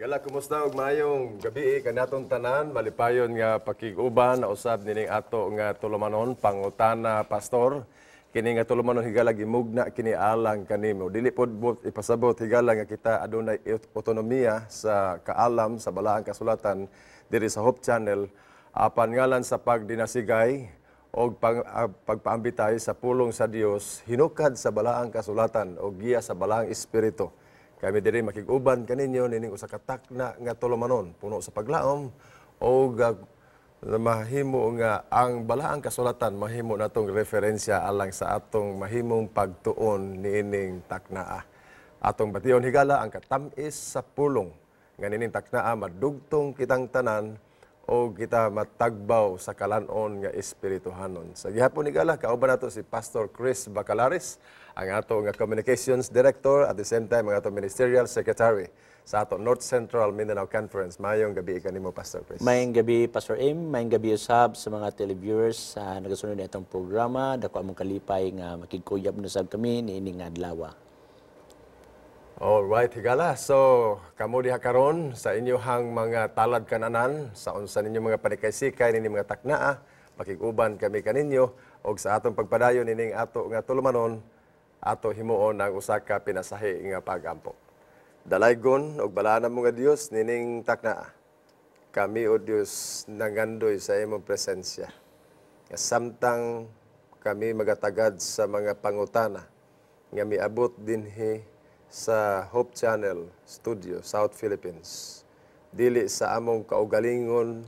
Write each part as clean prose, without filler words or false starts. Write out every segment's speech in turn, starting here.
Higala, kumusta ug maayong gabi kanatong tanan? Malipayon nga pakig-uban na usab nining ato nga tulumanon, Pangutana Pastor. Kini nga tulumanon, higala, gimugna kini alang kanimo. Dili pod buot ipasabot, higala, nga kita adunay otonomiya sa kaalam sa Balaang Kasulatan diri sa Hope Channel, apan ngalan sa pagdinasigay og pagpaambitay sa pulong sa Dios hinukad sa Balaang Kasulatan o giya sa Balaang Espiritu. Kami diri makig-uban kaninyo nining usa ka takna nga tulumanon puno sa paglaom o mahimo nga ang Balaang Kasulatan mahimo natong referensya alang sa atong mahimong pagtuon niining taknaa. Atong bation, higala, ang katamis sa pulong nga nining taknaa madugtong kitang tanan o kita matagbaw sa kalanon nga espirituhanon. Sa gihapon, higala, kauban nato si Pastor Chris Bacalaris, ang ato nga Communications Director, at the same time ang ato Ministerial Secretary sa ato North Central Mindanao Conference. Mayong gabi kanimo, Pastor Chris. Maayong gabi, Pastor M. Maayong gabi usab sa mga televiewers sa nagasunod na itong programa. Dako among kalipay nga makigkuyab na sab kami niini nga adlaw. All right, higala. So, kamo diha karon sa inyohang mga talad kananan, sa unsa ninyo mga panikay-sikay nining mga taknaa, makig-uban kami kaninyo og sa atong pagpadayon nining ato nga tulumanon, ato himuon ang usa ka pinasahi nga pagampo. Dalaygon og balaan mo nga Dios, nining taknaa, kami, o Dios, nangandoy sa imong presensya. Nga samtang kami magatagad sa mga pangutana nga miabot dinhi sa Hope Channel Studio, South Philippines, dili sa among kaugalingon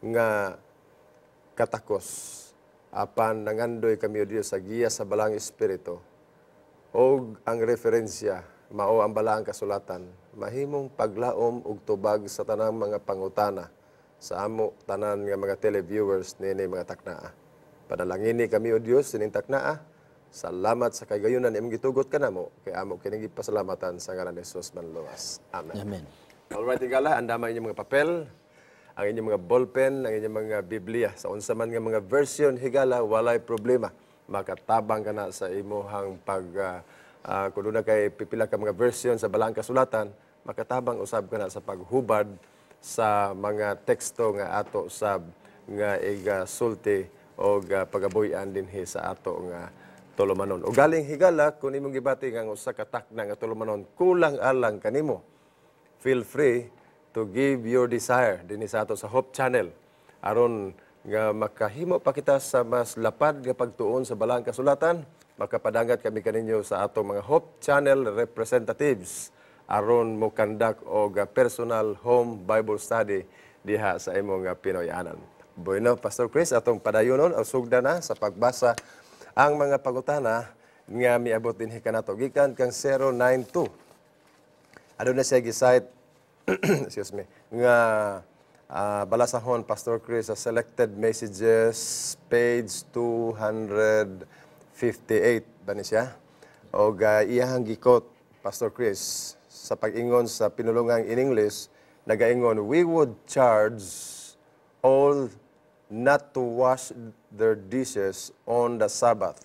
nga katakos, apan nangandoy kami, o Dios, sa giya sa Balaang Espiritu og ang referensya mao ang Balaang Kasulatan, mahimong paglaom ug tubag sa tanang mga pangutana sa amo tanan nga mga televiewers nini mga taknaa. Panalangini kami, o Dios, sining taknaa. Salamat sa kagayunan imong gitugot kanamo, kay amo kining gipasalamatan sa ngalan ni Jesus Manluwas. Amen. Amen. Alright, higala, andama inyong mga papel, ang inyong mga ballpen, ang inyong mga Biblia. Sa unsa man nga mga version, higala, walay problema. Makatabang ka na sa imuhang pag, kung doon na kay pipila ka mga version sa Balaang Kasulatan, makatabang usab ka na sa paghubad sa mga teksto nga ato sab nga iga sulti o pagabuy-an dinhi sa ato nga tulumanon. O galing, higala, kung imong gibati nga ang usa ka takna nga tulumanon kulang alang kanimo, feel free to give your desire dinhi sa ato sa Hope Channel aron nga makahimo pa kita sa mas lapad nga pagtuon sa Balaang Kasulatan. Makapadangat kami kaninyo sa atong mga Hope Channel representatives aron mo conduct og personal home Bible study diha sa imong Pinoyanan. Bueno, Pastor Chris, atong padayonon o sugda na sa pagbasa ang mga pangutana nga miabot dinhi kanato gikan kang 092. Aduna siya gi-cite, excuse me, nga balasahon, Pastor Chris, sa Selected Messages, page 258 ba ni siya? Og iyahang gi-quote, Pastor Chris, sa pag-ingon sa pinulungang in English, nagaingon, "We would charge all not to wash their dishes on the Sabbath.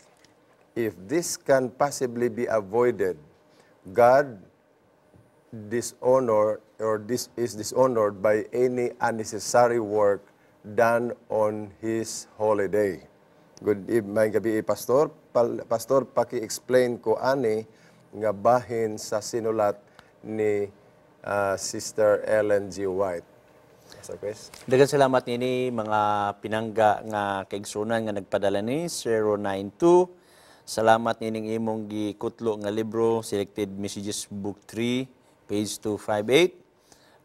If this can possibly be avoided, God dishonor or this is dishonored by any unnecessary work done on His holiday. Good evening, gabi, Pastor. Pastor, paki-explain ko ani nga bahin sa sinulat ni Sister Ellen G. White." Pastor Chris? Daghang salamat nini mga pinangga nga kaigsunan nga nagpadala ni 092. Salamat nining imong gikutlo nga libro, Selected Messages Book 3, page 258.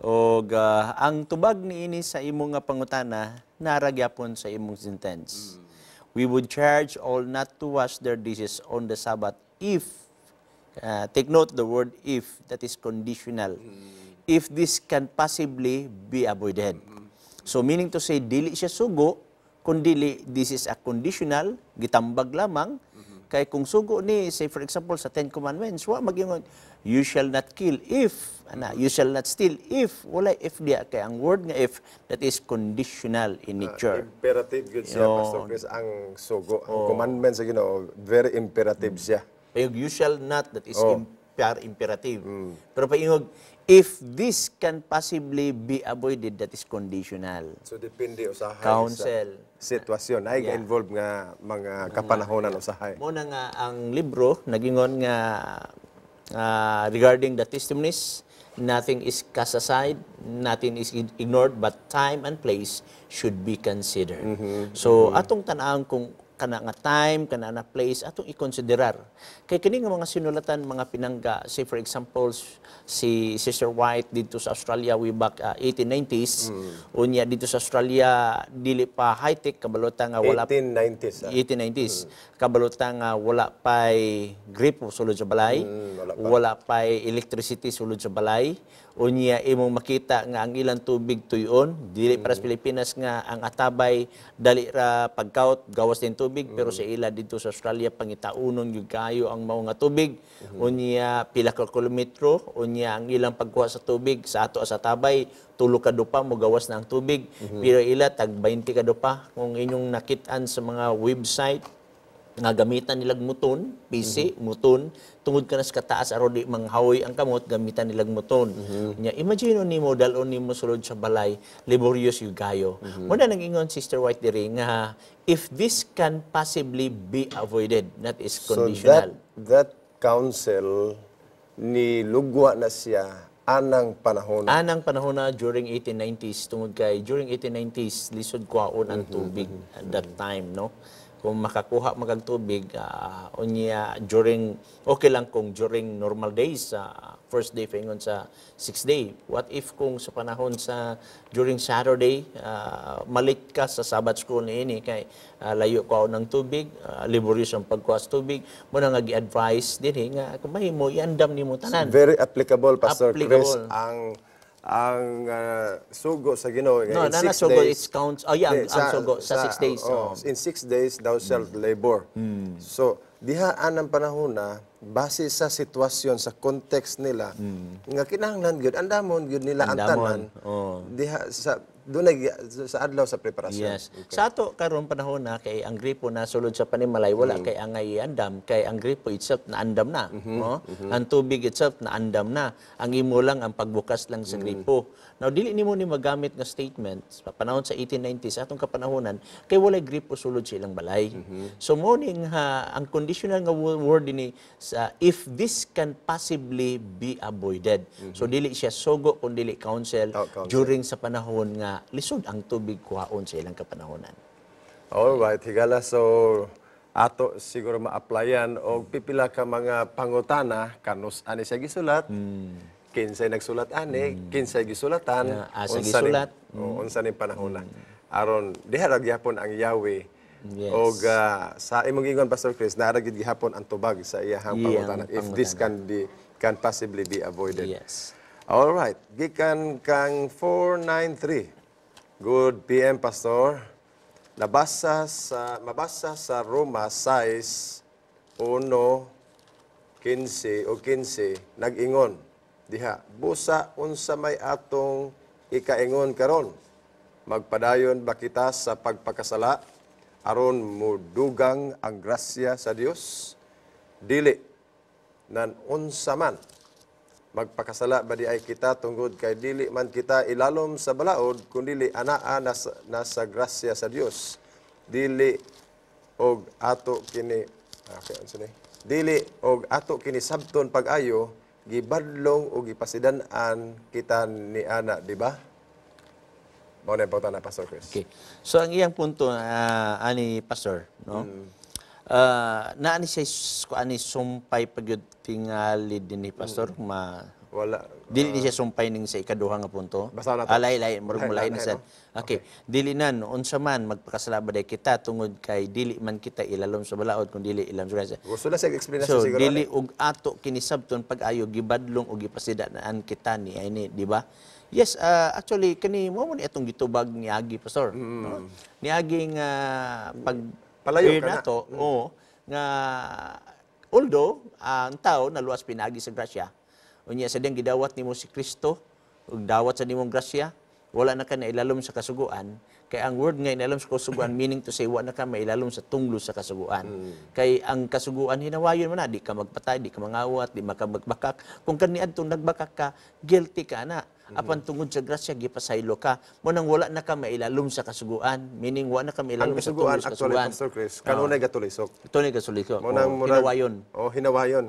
Og ang tubag niini sa imong nga pangutana nara gyapon sa imong sentence. "We would charge all not to wash their dishes on the Sabbath if," take note the word "if," that is conditional. "If this can possibly be avoided." So meaning to say, dili siya sugo, kung dili, this is a conditional, gitambag lamang. Kay kung sugo ni, say for example, sa Ten Commandments, wa magyingon, "You shall not kill if," ana, "You shall not steal if," wala "if" diya. Kay ang word nga "if," that is conditional in nature. Imperative gud siya, Pastor Chris, ang sugo. Ang commandment sa Ginoo, very imperative siya. Payog "you shall not," that is imperative. Pero payog If this can possibly be avoided, that is conditional. So depende usahay Counsel. sa sitwasyon. Ay involved nga mga kapanahonan usahay. Mo na nga ang libro nagingon nga regarding the testimonies, nothing is cast aside, nothing is ignored, but time and place should be considered. So atong tan-awon kung kana nga time, kana na place atong ikonsiderar. Kay kini nga mga sinulatan, mga pinangga, say for example si Sister White dito sa Australia way back 1890s, unya dito sa Australia dili pa high-tech, kabalota nga wala 1890s, ah. 1890s. Kabalota nga wala pa'y gripo sulod sa balay, Wala pa. Wala pa'y electricity sulod sa balay. Unya imong makita nga ang ilang tubig tuyon, dili para sa Pilipinas nga ang atabay dali ra pagkaut gawas din tubig, pero sa ila dito sa Australia pangitaunon gyud kayo ang mao nga tubig. Unya pila ka kilometro, unya ang ilang pagkuha sa tubig. Sa ato sa tabay 3 ka dupa mo gawas na ang tubig, pero ila tag 20 ka dupa kung inyong nakit-an sa mga website nga gamitan nilag muton, PC, muton, tungod ka na sa kataas aron di manghawoy ang kamot, gamitan nilag muton. Nya imagine nimo dal-on nimo sulod sa balay, laborious gyud kayo. Mo na nang ingon Sister White diri nga if this can possibly be avoided, that is So conditional. that counsel ni lugwa na siya anang panahon. Anang panahon na during 1890s, tungod kay during 1890s lisod kuhaon ang tubig at that time, no? Kung makakuha magag tubig, unya during okay lang kung during normal days, sa first day paingon sa sixth day. What if kung sa panahon sa during Saturday, malit ka sa Sabbath school niini kay layo kuhaon ng tubig, laborious ang pagkuha sa tubig. Mo na nga gi-advise dinhi nga kung mahimo iandam nimo tanan. Very applicable, Pastor Chris, Applicable. ang sugo sa Ginoo nga No, in na 6 sugo, days. it's counts. Oh, yeah, ang sugo sa 6 days. Oh, Oh. in 6 days thou shalt labor. So, diha anang panahon na base sa sitwasyon, sa context nila nga kinahanglan gyud andamon gyud nila ang Andamon, tanan oh. diha sa dunay sa adlaw sa preparasyon. Yes. Sa ato karon panahon na kay ang gripo na sulod sa panimalay, wala kay angay andam kay ang gripo itself na andam na, no? Ang tubig itself na andam na. Ang imo lang ang pagbukas lang sa gripo. Now dili nimo ni magamit nga statement sa panahon sa 1890s atong kapanahonan kay walay gripo sulod sa ilang balay. So mo ning ha, ang conditional nga word dinhi sa if this can possibly be avoided. So dili siya sugo kun dili counsel, Oh, counsel. during sa panahon nga lisod ang tubig kuhaon sa ilang kapanahonan. All right, higala, so ato siguro ma-applyan og pipila ka mga pangutana kanus ani siya gisulat. Kinsay nagsulat ani, kinsay gisulatan, Yeah, asa unsa gisulat. Oh, unsa ning panahon na. Aron diha ra gihapon ang Yahweh. Og sa imong ingon, Pastor Chris, naa ra gid gihapon ang tubag sa iyahang Iyang pangutana if this can possibly be avoided. Yes. All right. Gikan kang 493. Good PM, Pastor. Nabasa sa mabasa sa Roma 6, 1, 15 o 15, nag-ingon diha, "Busa unsa may atong ikaingon karon? Magpadayon ba kita sa pagpakasala aron mudugang ang grasya sa Dios? Dili nan unsa man. Magpakasala ba di ay kita tungod kay dili man kita ilalom sa balaod kundili anaa nasa grasya sa Dios? Dili og ato kini," okay, unsa ni, "dili og ato kini sabton pag-ayo, gibadlong og gipasidan-an kita ni ana, di ba?" Mao na yung na, Pastor Chris. Okay. So ang iyang punto ani, Pastor, no? Naa ni siya ani sumpay pagyud tingali din ni Pastor ma Wala. Dili ni siya sumpay ning sa ikaduha nga punto. Basta na to. Alay lay murag Lahi, mulahi na lahi, sad. no? Okay. Dili nan unsa man, magpakasala ba day kita tungod kay dili man kita ilalom sa balaod kun dili ilalom sa grasya? Gusto na siya explanation So siguro. dili og ato kini sabton pag-ayo, gibadlong og gipasidaan kita ni ini, di ba? Yes, actually kani mo mo ni atong gitubag niagi, Pastor. No? Niagi nga pag Palayo air ka na. Nato, oo, nga although ang tao naluwas pinagi sa grasya. Unya sa diyang gidawat nimo si Kristo ug dawat sa nimong grasya, Wala na ka nailalom sa kasuguan, kay ang word nga inalom sa kasuguan, meaning to say, wala na ka mailalom sa tunglo sa kasuguan. Kay ang kasuguan, hinawayon man na, di ka magpatay, di ka mangawat, di ka magbakak. Kung kaniadtong nagbakak ka, guilty ka na. Apan tungod sa grasya, gipasaylo ka. Mao nang wala na ka mailalom sa kasuguan, meaning wala na ka Ang mailalom sa kasuguan, tunglo sa actually, kasuguan. Pastor Chris, kanunay gatulisok. Ito ni kasuliko. Mao nang Oh, murag- hinawayon. Oh, hinawayon.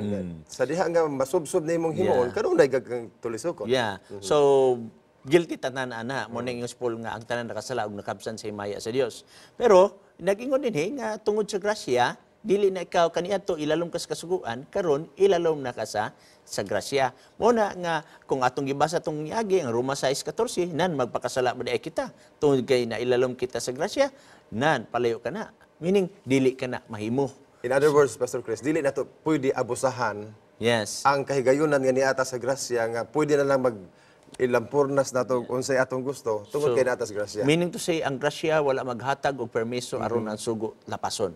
Sa diha nga masubsob na imong himuon, kanunay gag tulisokon. Yeah. So guilty tanan ana mo ning Paul nga ang tanan nakasala ug nakabsan sa himaya sa Dios. Pero nag-ingon din nga tungod sa grasya, dili na ikaw kaniadto ilalom ka sa kasuguan, karon ilalom na ka sa grasya. Mo na nga kung atong gibasa tong niagi ang Roma 6:14, nan magpakasala ba diay kita tungod kay nailalom kita sa grasya, nan palayo ka na. Meaning dili ka na mahimo. In other words, Pastor Chris, dili na to pwede abusahan ang kahigayunan nga niata sa grasya nga pwede na lang mag ilampurnas nato unsay atong gusto tungod So, kay naa ta sa grasya. Meaning to say, ang grasya wala maghatag og permiso aron ang sugo lapason.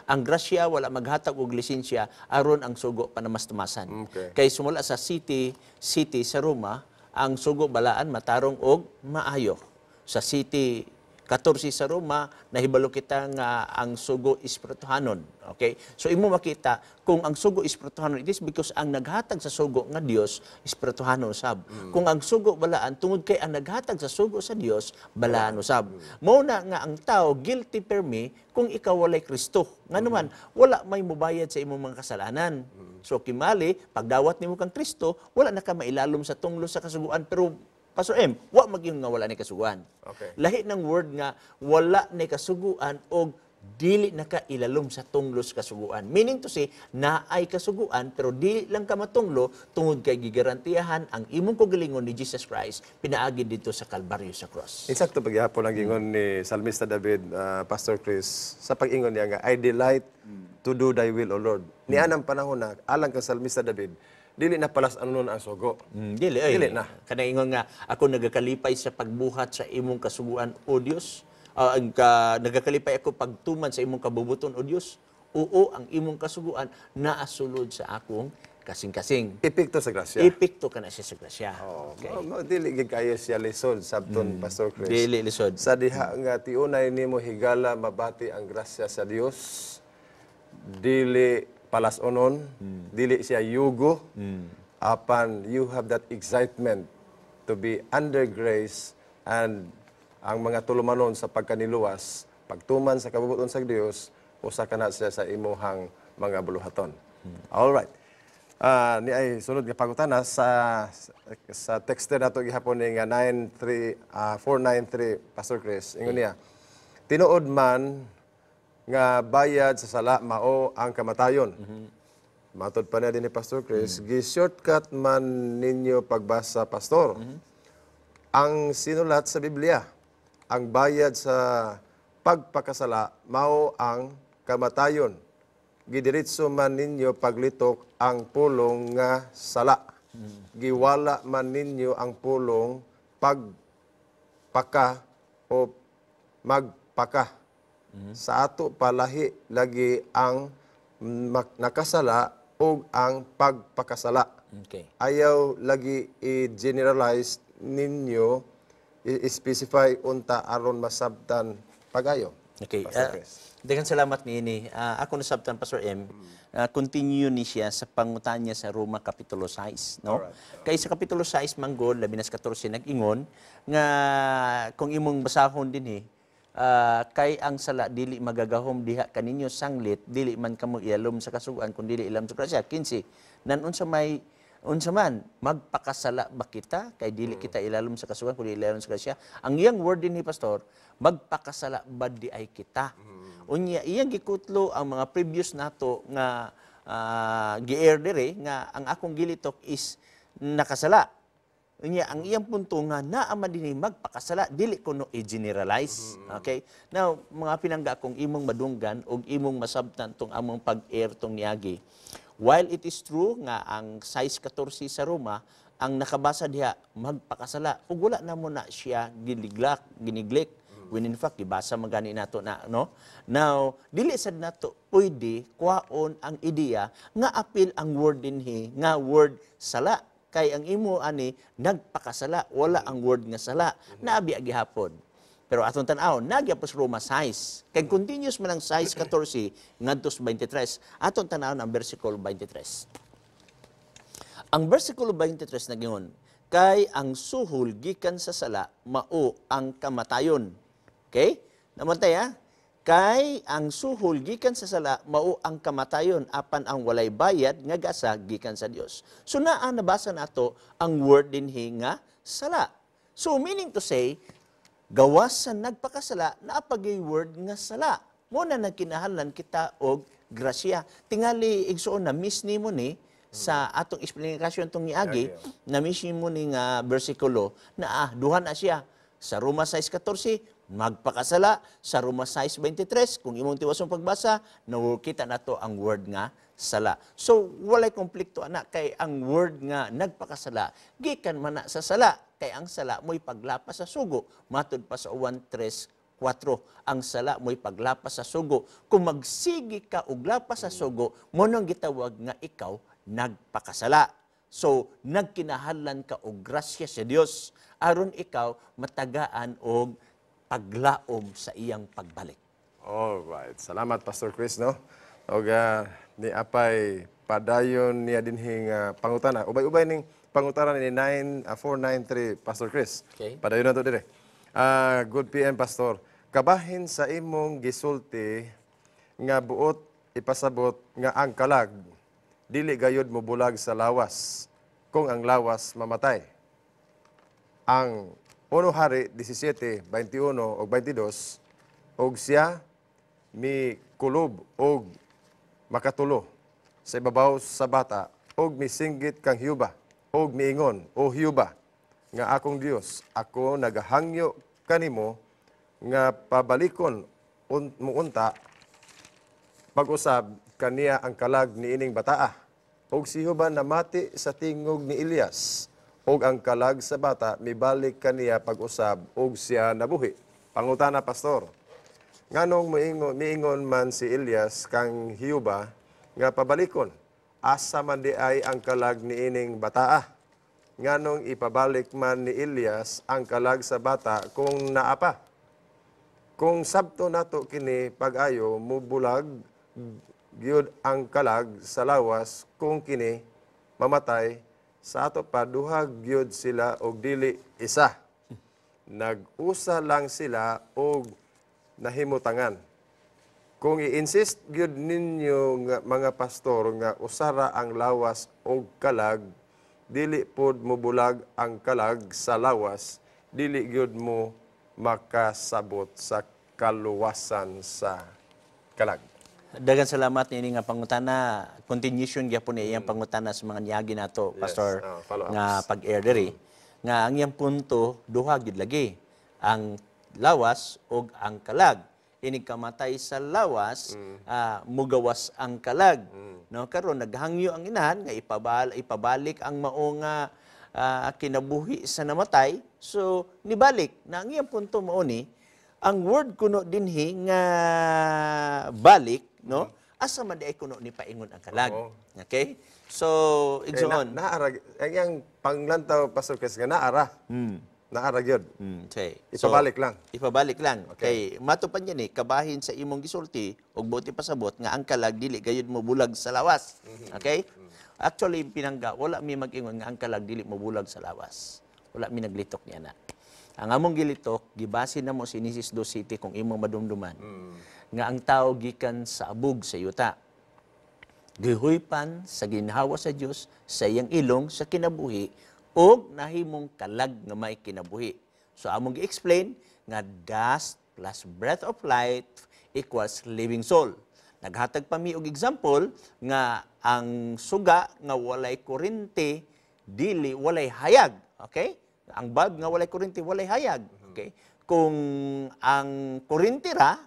Ang grasya wala maghatag og lisensya aron ang sugo panamastumasan. Kay sumula sa city city sa Roma, ang sugo balaan, matarong og maayo. Sa city 14 sa Roma, nahibalo kita nga ang sugo espirituhanon. Okay? So imo makita kung ang sugo espirituhanon, it is because ang naghatag sa sugo nga Dios espirituhanon sab. Kung ang sugo balaan, tungod kay ang naghatag sa sugo sa Dios balaan usab. Mao na nga ang tao guilty permi kung ikaw walay Kristo. Ngano man, wala may mubayad sa imong mga kasalanan. So kimali, pagdawat nimo kang Kristo, wala na ka mailalom sa tunglo sa kasuguan, pero Pastor M, wa magyung nga wala ni kasuguan. Lahi ng word nga wala ni kasuguan og dili na ka ilalom sa tunglo sa kasuguan. Meaning to say, naay kasuguan pero dili lang ka matunglo tungod kay gigarantiyahan ang imong kaugalingon ni Jesus Christ pinaagi dito sa Kalbaryo sa cross. Insakto pagyapon ang gingon ni Salmista David, Pastor Chris, sa pag-ingon niya nga, "I delight to do thy will, O Lord." Nianang panahon na, alang kang Salmista David, dili na palas ano ang sugo. Dili ay. Dili na. Kanang ingon nga ako nagakalipay sa pagbuhat sa imong kasuguan, O Dios. Nagakalipay ako pagtuman sa imong kabubuton, O Dios. Oo, ang imong kasuguan naa sulod sa akong kasing-kasing. Epekto sa grasya. Epekto ka na siya sa grasya. Oh, dili gid kayo siya lisod sabton, Pastor Chris. Dili lisod. Sa diha nga tiunay nimo, higala, mabati ang grasya sa Dios, dili palasonon, dili siya yugo, apan you have that excitement to be under grace and ang mga tulumanon sa pagkaniluwas, pagtuman sa kabubuton sa Dios, usa ka na siya sa imuhang mga buluhaton. All right. Ni ay sunod nga pangutana sa texter nato gihapon ni nga 93 493, Pastor Chris. Ingon niya, tinuod man nga bayad sa sala mao ang kamatayon. Matod pa niya din ni Pastor Chris, gi-shortcut man ninyo pagbasa, Pastor. Ang sinulat sa Biblia, ang bayad sa pagpakasala mao ang kamatayon. Gidiretso man ninyo paglitok ang pulong nga sala. Giwala man ninyo ang pulong pagpaka o magpaka. Sa ato palahi lagi ang nakasala o ang pagpakasala. Ayaw lagi i-generalize ninyo, i-specify unta aron masabtan pagayo. Okay. Pastor Chris. Daghang salamat niini. Ako nasabtan, Pastor M, continue ni siya sa pangutan niya sa Roma Kapitulo 6, no? Kay sa Kapitulo 6 manggod, labi na sa 14, nag-ingon nga kung imong basahon dinhi, kay ang sala dili magagahom diha kaninyo sanglit dili man kamo ialom sa kasuguan kun dili ilam sa grasya. 15, nan unsa may unsa man, magpakasala ba kita kay dili kita ilalom sa kasuguan kun dili ilalom sa grasya? Ang iyang word din ni Pastor, magpakasala ba di ay kita? Unya iyang gikutlo ang mga previous nato nga gi-air dire nga ang akong gilitok is nakasala. Unya ang iyang punto nga naa man dinhi magpakasala, dili kuno i-generalize. Okay? Now, mga pinangga, kung imong madunggan og imong masabtan tong among pag-air tong niagi. While it is true nga ang 6:14 sa Roma, ang nakabasa diha magpakasala ug wala na mo na siya giniglak, giniglek. When in fact gibasa man gani nato na, no? Now, dili sad nato pwede kwaon ang ideya nga apil ang word dinhi nga word sala. Kay ang imo ani nagpakasala, wala ang word nga sala. Naabi gihapon. Pero atong tan-aw, nagyapos Roma 6. Kay continuous man ang 6:14 ngadto sa 23. Atong tan-aw ang versikulo 23. Ang versikulo 23 nagingon, "Kay ang suhol gikan sa sala mao ang kamatayon." Okay? Namatay ha? "Kay ang suhol gikan sa sala mao ang kamatayon, apan ang walay bayad nga gasa gikan sa Dios." So naa nabasa nato ang word dinhi nga sala. So meaning to say, gawas sa nagpakasala, naapagay word nga sala. Mo na nagkinahanglan kita og grasya. Tingali, igsuon, na miss nimo ni sa atong explanation tong niagi, na miss nimo ni nga bersikulo na duha na siya. Sa Roma 6:14, magpakasala. Sa Roma 6:23, kung imong tiwasong pagbasa, kita nato ang word nga sala. So, walay konflikto ana kay ang word nga nagpakasala, gikan man na sa sala. Kay ang sala mo'y paglapas sa sugo. Matud pa sa 1:3, 4, ang sala mo'y paglapas sa sugo. Kung magsigi ka og lapas sa sugo, mo nang gitawag nga ikaw nagpakasala. So, nagkinahanglan ka og grasya sa Dios aron ikaw matagaan og paglaom sa iyang pagbalik. All right. Salamat, Pastor Chris, no? Og ni apay padayon niya dinhi nga pangutana. Ubay-ubay ning pangutana ni 9 493, Pastor Chris. Okay. Padayon na to dire. Good PM, Pastor. Kabahin sa imong gisulti nga buot ipasabot nga ang kalag dili gayud mobulag sa lawas kung ang lawas mamatay. Ang 1 Hari 17, 21 ug 22, "Og siya mi kulob og makatulo sa ibabaw sa bata og misinggit kang Jehova og miingon, 'O Jehova nga akong Dios, ako nagahangyo kanimo nga pabalikon mo unta pag-usab kaniya ang kalag niining bataa.' Og si Jehova namati sa tingog ni Elias, ug ang kalag sa bata mibalik kaniya pag-usab ug siya nabuhi. Pangutana, Pastor, nganong miingon man si Elias kang Jehova nga pabalikon? Asa man di ay ang kalag niining bataa? Nganong ipabalik man ni Elias ang kalag sa bata kung naa pa? Kung sabto nato kini pag-ayo, mubulag gyud ang kalag sa lawas kung kini mamatay. Sa ato pa, duha gyud sila og dili isa. Nag-usa lang sila og nahimutangan. Kung i-insist gyud ninyo nga mga pastor nga usara ang lawas og kalag, dili pod mobulag ang kalag sa lawas, dili gyud mo makasabot sa kaluwasan sa kalag." Daghang salamat niini nga pangutana. Continuation gyapon ni iyang pangutana sa mga niagi nato, Pastor, follow-ups. Nga pag-air diri. Nga ang iyang punto, duha gyud lagi. Ang lawas ug ang kalag. Inig kamatay sa lawas, mugawas ang kalag. No, karon naghangyo ang inahan nga ipabalik ang mao nga kinabuhi sa namatay. So nibalik na ang iyang punto mao ni ang word kuno dinhi nga balik, no, asa man di ay kuno ni paingon ang kalag? Okay, so Kay igsoon, na, naara ang iyang panglantaw, Pastor Chris, nga naara. Naara gyud. Okay. Ipabalik lang. Ipabalik lang. Kay matupad niya ni kabahin sa imong gisulti ug buot ipasabot nga ang kalag dili gayud mo bulag sa lawas. Okay? Actually, pinangga, wala mi mag-ingon nga ang kalag dili mo bulag sa lawas. Wala mi naglitok niya na. Ang among gilitok, gibase na mo sa Genesis 2 City kung imong madumduman. Nga ang tao gikan sa abog sa yuta. Gihuypan sa ginhawa sa Dios sa iyang ilong sa kinabuhi ug nahimong kalag nga may kinabuhi. So among gi-explain nga dust plus breath of life equals living soul. Naghatag pa mi og example nga ang suga nga walay kuryente dili walay hayag. Okay? Ang bulb nga walay kuryente, walay hayag. Okay? Kung ang kuryente ra,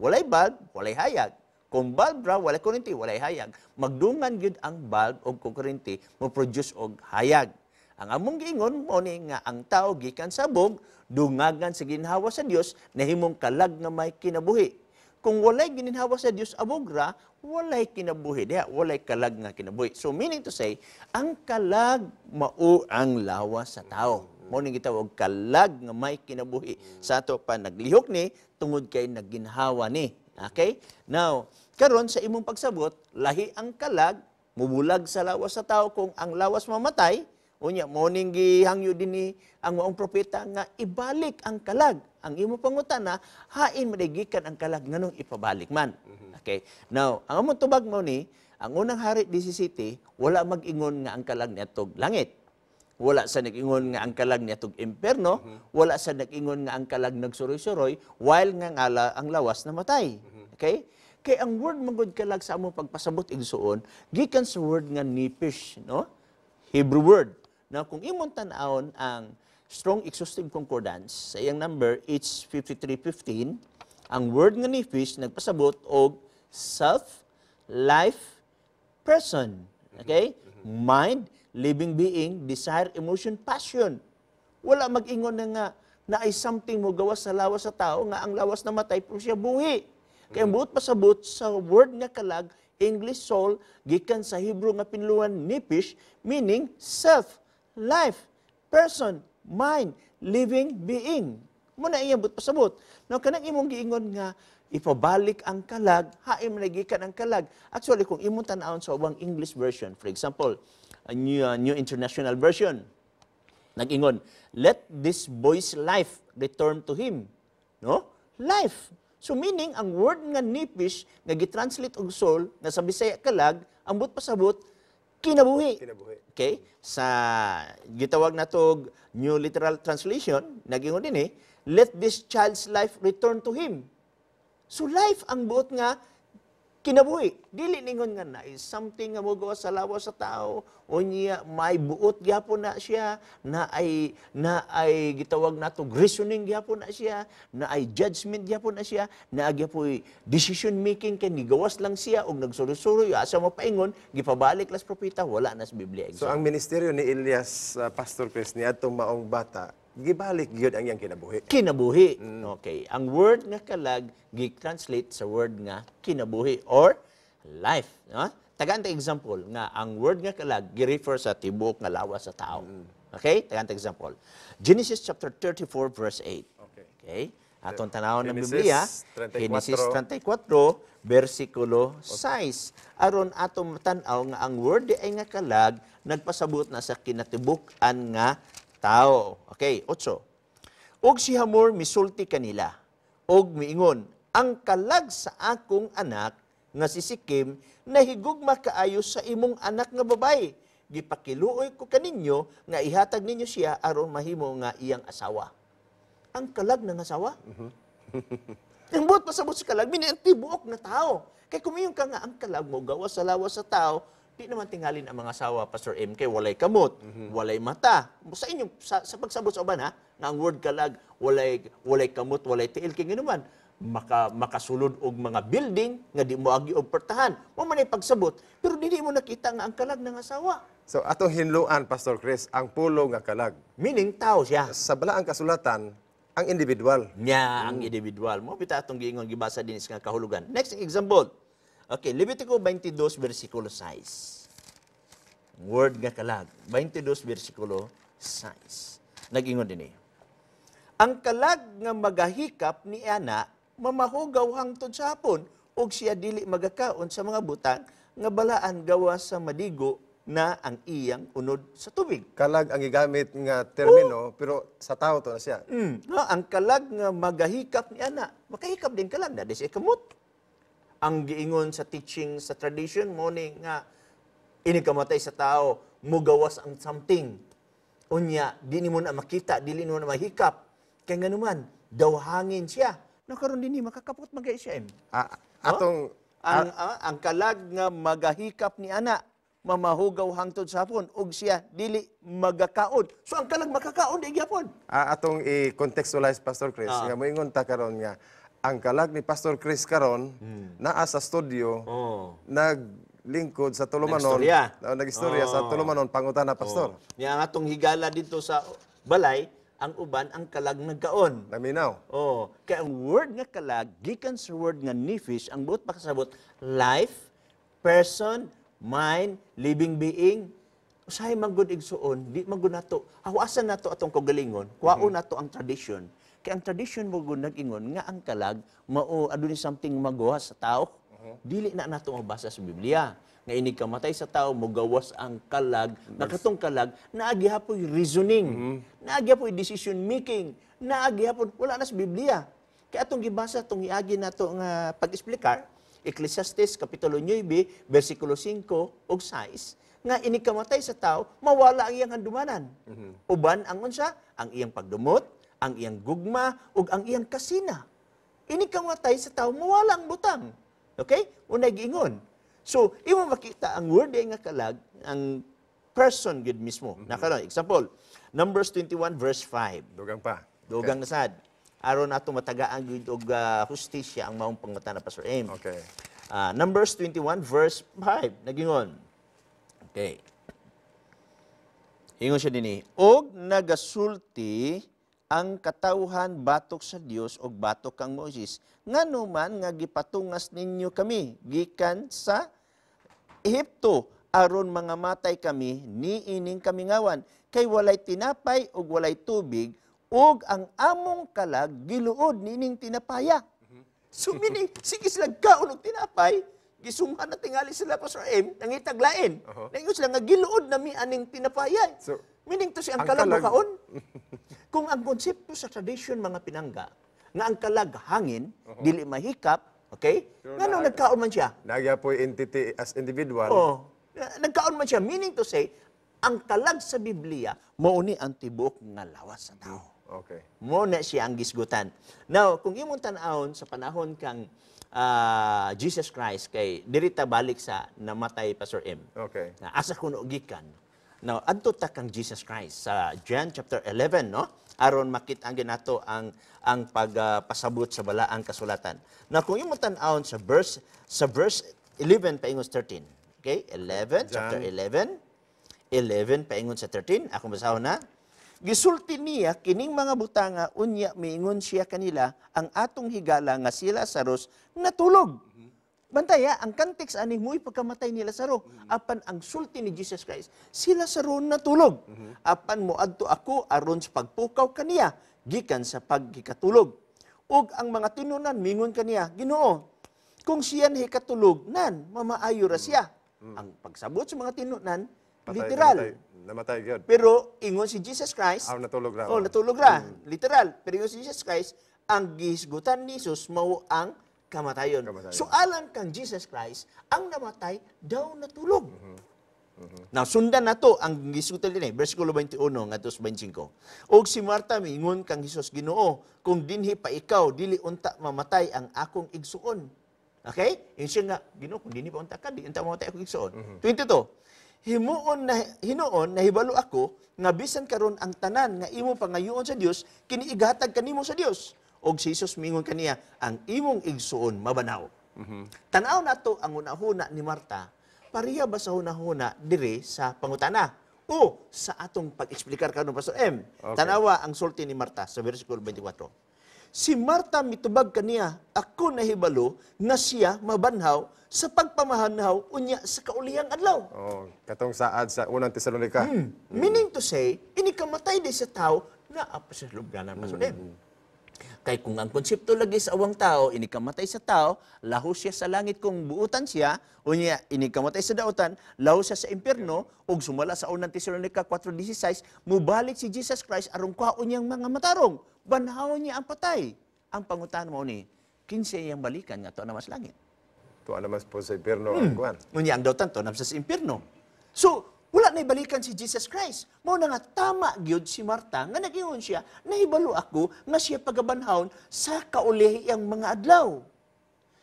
walay bulb, walay hayag. Kung bulb ra, walay kuryente, walay hayag. Magdungan gyud ang bulb og kuryente, mo produce og hayag. Ang among giingon mo ni nga ang tao gikan sa abog, dungagan sa ginhawa sa Dios, nahimong kalag nga may kinabuhi. Kung walay gininhawa sa Dios abogra, walay kinabuhi diha, walay kalag nga kinabuhi. So meaning to say, ang kalag mao ang lawas sa tao. Mao ning gitawag kalag nga may kinabuhi. Sa ato pa naglihok ni tungod kay nagginhawa ni. Okay? Now, karon sa imong pagsabot, lahi ang kalag, mubulag sa lawas sa tao kung ang lawas mamatay. Unya mo ning gihangyo dinhi ang maong propeta nga ibalik ang kalag. Ang imo pangutana, hain man gikan ang kalag, nganong ipabalik man? Okay. Now, ang among tubag mo ni, ang Unang Hari 17, wala mag-ingon nga ang kalag niadtog langit. Wala sa nag-ingon nga ang kalag niadtog impierno, wala sa nag-ingon nga ang kalag nagsuroy-suroy while nga ngala ang lawas namatay. Okay? Kay ang word man gud kalag sa among pagpasabot, igsuon, gikan sa word nga nephesh, no? Hebrew word. Now, kung imong tan-awon ang Strong Exhaustive Concordance sa iyang number H5315, ang word nga nephesh nagpasabot og self, life, person. Okay? Mind, living being, desire, emotion, passion. Wala mag-ingon na nga na ay something mo gawas sa lawas sa tao nga ang lawas namatay pero siya buhi. Kaya ang buot pasabot sa word nga kalag, English soul, gikan sa Hebrew nga pinulungan nephesh, meaning self, life, person, mind, living being. Mo na iya buot pasabot. Now, kanang imong giingon nga ipabalik ang kalag, hain man gikan ang kalag? Actually, kung imong tan-awon sa ubang English version, for example, a New International Version, nag-ingon, "Let this boy's life return to him." No? Life. So meaning, ang word nga nephesh, nga gitranslate og soul, nga sa Bisaya kalag, ang buot pasabot, kinabuhi. Kinabuhi. Okay? Sa gitawag na tog New Literal Translation, nag-ingon din eh, "Let this child's life return to him." So life ang buot nga kinabuhi. Dili ningon nga na is something nga mogawas sa lawas sa tao o niya may buot gyapon na siya, na ay gitawag nato reasoning gyapon na siya, na ay judgment gyapon na siya, na gyapon decision making kay nigawas lang siya og nagsuroy-suroy asa mapaingon gipabalik las propeta. Wala na sa Biblia. So ang ministeryo ni Elias, Pastor Chris, ni atong maong bata, gibalik gyud ang iyang kinabuhi. Kinabuhi. Okay. Ang word nga kalag gi-translate sa word nga kinabuhi or life. No? Tagaan ta example nga ang word nga kalag gi-refer sa tibuok nga lawas sa tao. Okay? Tagaan ta example. Genesis chapter 34 verse 8. Okay. Okay? Atong tanawon ng Genesis Biblia, 34. Genesis 34 versikulo 6. Aron atong matan-aw nga ang word di ay nga kalag nagpasabot na sa kinatibuk-an nga tao. Okay, 8. "Ug si Hamor misulti kanila og miingon, 'Ang kalag sa akong anak nga si Sikem nahigugma kaayo sa imong anak nga babayi. Gipakiluoy ko kaninyo nga ihatag ninyo siya aron mahimo nga iyang asawa.'" Ang kalag ng asawa? Ang buot pasabot sa kalag, meaning ang tibuok na tao. Kay kumiyon ka nga ang kalag mo, gawas sa lawas sa tao, di naman tingalin ang mga asawa, Pastor MK, walay kamot, walay mata. Sa inyong, sa pagsabot sa uban, ha, nga ang word kalag, walay kamot, walay tiil, kay naman, makasulod og mga building nga di mo agi og pertahan. Mo man ay pagsabot, pero dili mo nakita nga ang kalag ng asawa. So atong hinluan, Pastor Chris, ang pulong nga kalag. Meaning tao siya. Sa balaang kasulatan, ang individual. Nya ang individual. Mo bita atong giingon gibasa din nga kahulugan. Next example. Okay, Levitico 22 versikulo 6. Word nga kalag, 22 versikulo 6. Nag-ingon din eh. "Ang kalag nga magahikap ni ana mamahugaw hangtod sa hapon ug siya dili magakaon sa mga butang nga balaan gawas sa madigo na ang iyang unod sa tubig." Kalag ang gigamit nga termino, pero sa tao to na siya. No, ang kalag nga magahikap ni ana, makahikap din kalag na di siya kamot. Ang giingon sa teaching sa tradition mo ni nga inig kamatay sa tao, mugawas ang something. Unya, di nimo na makita, dili nimo na mahikap. Kay nganuman, daw hangin siya. No, karon dinhi makakapot magay siya. Em. Ah, atong Ang kalag nga magahikap ni ana, mamahugaw hangtod sa hapon ug siya dili magakaon. So ang kalag makakaon di gyapon. Atong i-contextualize, Pastor Chris, nga moingon ta karon nga ang kalag ni Pastor Chris karon naa sa studio naglingkod sa tulumanon. Nagstorya. Nagstorya sa tulumanon pangutana, Pastor. Niya ang atong higala dito sa balay, Ang uban, ang kalag nagkaon. Naminaw. Oh, kaya ang word nga kalag gikan sa word nga nephesh, ang buot pakasabot life, person, mind, living being. Usahay man gud, igsuon, di man gud nato hawasan nato atong kaugalingon, kuwaon nato ang tradition. Kay ang tradition mo gud nag-ingon nga ang kalag mao adunay something magawas sa tao. Dili na nato mabasa sa Biblia nga inig kamatay sa tao mogawas ang kalag, nga katong kalag naa gihapoy reasoning, naa gihapoy decision making, naa gihapon wala na sa Biblia. Kaya atong gibasa atong iagi nato nga pag-explicar Ecclesiastes kapitulo 9 bersikulo 5 ug 6 nga inig kamatay sa tao mawala ang iyang handumanan. Uban ang unsa? Ang iyang pagdumot, ang iyang gugma ug ang iyang kasina. Inig kamatay sa tao mawala ang butang. Okay? Unay giingon. So, imo makita ang word nga kalag, ang person gud mismo. Nakaron, example, Numbers 21 verse 5. Dugang pa. Dugang na sad. Aron nato matagaan gyud og hustisya ang maong pangutana, Pastor M. Okay. Numbers 21 verse 5 nagingon. Okay. Ingon siya dinhi, "Og nagasulti ang katawhan batok sa Dios og batok kang Moses, ngano man nga gipatungas ninyo kami gikan sa Ehipto aron mangamatay kami niining kamingawan? Kay walay tinapay ug walay tubig, ug ang among kalag giluod niining tinapaya." So meaning, sige sila kaon og tinapay, gisunghan na tingali sila, Pastor M, nangitag lain. Naingon sila nga giluod na mi aning tinapaya. So, meaning to say, ang ang kalag kalag- kaon. Kung ang konsepto sa tradition, mga pinangga, nga ang kalag hangin, dili mahikap, okay? Pero Ngano nagkaon man siya? Naa gyapoy entity as individual. Oh, nagkaon man siya. Meaning to say, ang kalag sa Biblia, mao ni ang tibuok nga lawas sa tao. Mo na siya ang gisgutan. Now, kung imong tan-awon sa panahon kang Jesus Christ, kay diri ta balik sa namatay, Pastor M. Na asa kuno gikan. Now, adto ta kang Jesus Christ sa John chapter 11, no? Aron makita ang ginato ang pagpasabot sa balaang kasulatan. Now, kung imong tan-awon sa verse 11 paingon sa 13. Okay? 11, chapter John. 11, 11 paingon sa 13. Akong basahon na. "Gisulti niya kining mga butanga, unya miingon siya kanila, 'Ang atong higala nga si Lazarus natulog.'" Bantaya, ang context ani mo'y pagkamatay ni Lazaro. Apan ang sulti ni Jesus Christ, si Lazaro natulog. "Apan moadto ako aron sa pagpukaw kaniya gikan sa pagkikatulog." Ug ang mga tinunan mingon kaniya, "Ginoo, kung siya nahikatulog, nan mamaayo ra siya." Ang pagsabot sa mga tinunan, Patay, literal. Namatay, namatay gyud. Pero ingon si Jesus Christ, Aw, natulog ra. Oh, natulog ra. Literal. Pero ingon si Jesus Christ, ang gihisgutan ni Jesus mao ang kamatayon. Kamatayon. So alang kang Jesus Christ, ang namatay daw natulog. Now, sundan nato ang gisgutan dinhi, versikulo 21 ngadto sa 25. "Og si Marta miingon kang Jesus, 'Ginoo, kung dinhi pa ikaw, dili unta mamatay ang akong igsuon.'" Okay? Ingon siya nga, "Ginoo, kung dinhi pa unta ka, di unta mamatay akong igsuon." 22. "Himuon na hinuon nahibalo ako nga bisan karon ang tanan nga imo pangayoon sa Dios kini igatag kanimo sa Dios." Og si Jesus mingon kaniya, 'Ang imong igsuon mabanhaw.'" Tan-aw nato ang hunahuna ni Marta, pareha ba sa hunahuna diri sa pangutana o sa atong pag-eksplikar karon, Pastor M? Okay. Tanawa ang sulti ni Marta sa versikulo 24. "Si Marta mitubag kaniya, 'Ako nahibalo nga siya mabanhaw sa pagpamahanhaw unya sa kaulihang adlaw.'" Oh, katong saad sa Unang Tesalonika. Meaning to say, ini kamatay di sa tao na pa sa lubganan, Pastor M. Kay kung ang konsepto lagi sa awang tao, ini kamatay sa tao, laho siya sa langit kung buutan siya, unya ini kamatay sa dautan, laho siya sa impierno, ug sumala sa Unang Tesalonika 4:16, mubalik si Jesus Christ aron kwaon niyang mga matarong, banhawon niya ang patay. Ang pangutana mo ni, kinsa iyang balikan nga tuwa naman sa langit? Tuwa naman po sa impierno ang kuan. Unya ang dautan to sa impierno. So, wala na balikan si Jesus Christ. Mao na nga tama gyud si Marta nga nag-ingon siya, "Nahibalo ako nga siya pagabanhawon sa kaulihang mga adlaw."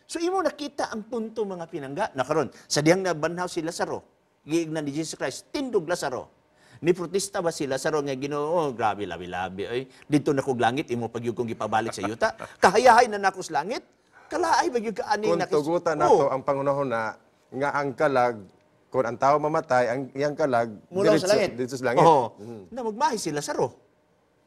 So imo nakita ang punto, mga pinangga. Na karon, sa dihang nabanhaw si Lazaro, giignan ni Jesus Christ, "Tindog, Lazaro." Ni protesta ba si Lazaro nga, "Ginoo, grabe, labi-labi oy. Didto na kog langit, imo pa gyud kong gipabalik sa yuta. Kahayahay na nako sa langit. Kalaay ba gyud ka ani Kung tugutan nato ang pangunahon na nga ang kalag, kung ang tao mamatay, ang iyang kalag Mulaw sa langit. Diretso sa langit. Oo. Na magmahi si Lazaro.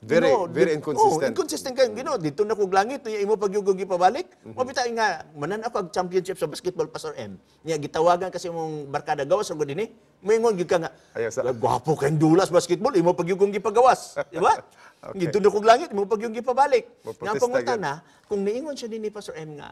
Very, Ginoo, very inconsistent. Oh, inconsistent kayo. Ginoo, dito na kog langit, unya imo pagyugog ipabalik. Mabita nga, manan ako ang championship sa basketball, Pastor M. Niya, gitawagan kasi imong barkada, gawas ang dinhi. Moingon gyud ka nga, Ayaw sa- gwapo kayong dulas basketball, imo pagyugong gipagawas. Di ba? Okay. Dito na kog langit, imo pagyugong gipabalik. Moprotesta Nga ang pangutana, kung niingon siya dinhi, Pastor M, nga,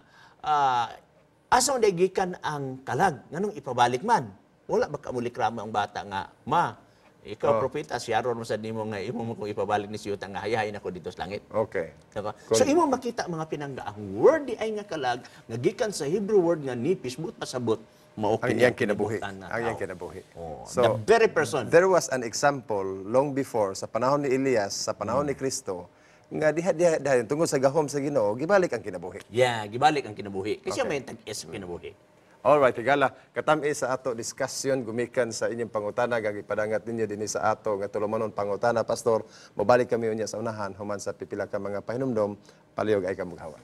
asa man gikan ang kalag, nganong ipabalik man? Wala ba ka mulikramo ang bata nga, ma, ikaw, propeta, si Aaron mo sa nimo nga imo mo kung ipabalik ni siyuta nga hayahin ako dito sa langit. Okay. Diba? So imo makita mga pinangga ang word di ay nga kalag nga gikan sa Hebrew word nga nipis but pasabot mao Ang kini iyang kinabuhi. kinibutan nga Ang iyang tao. kinabuhi. Oh, So, the very person. There was an example long before sa panahon ni Elias, sa panahon ni Kristo, nga diha diha diha tungod sa gahom sa Ginoo, gibalik ang kinabuhi. Yeah, gibalik ang kinabuhi. Kasi may tag-is sa kinabuhi. Alright, higala, katami sa ato discussion gumikan sa inyong pangutana gagi padangat ninyo dinhi sa ato nga tulumanon pangutana, pastor. Mobalik kami unya sa unahan human sa pipila ka mga pahinumdom, palihog ay kamughawan.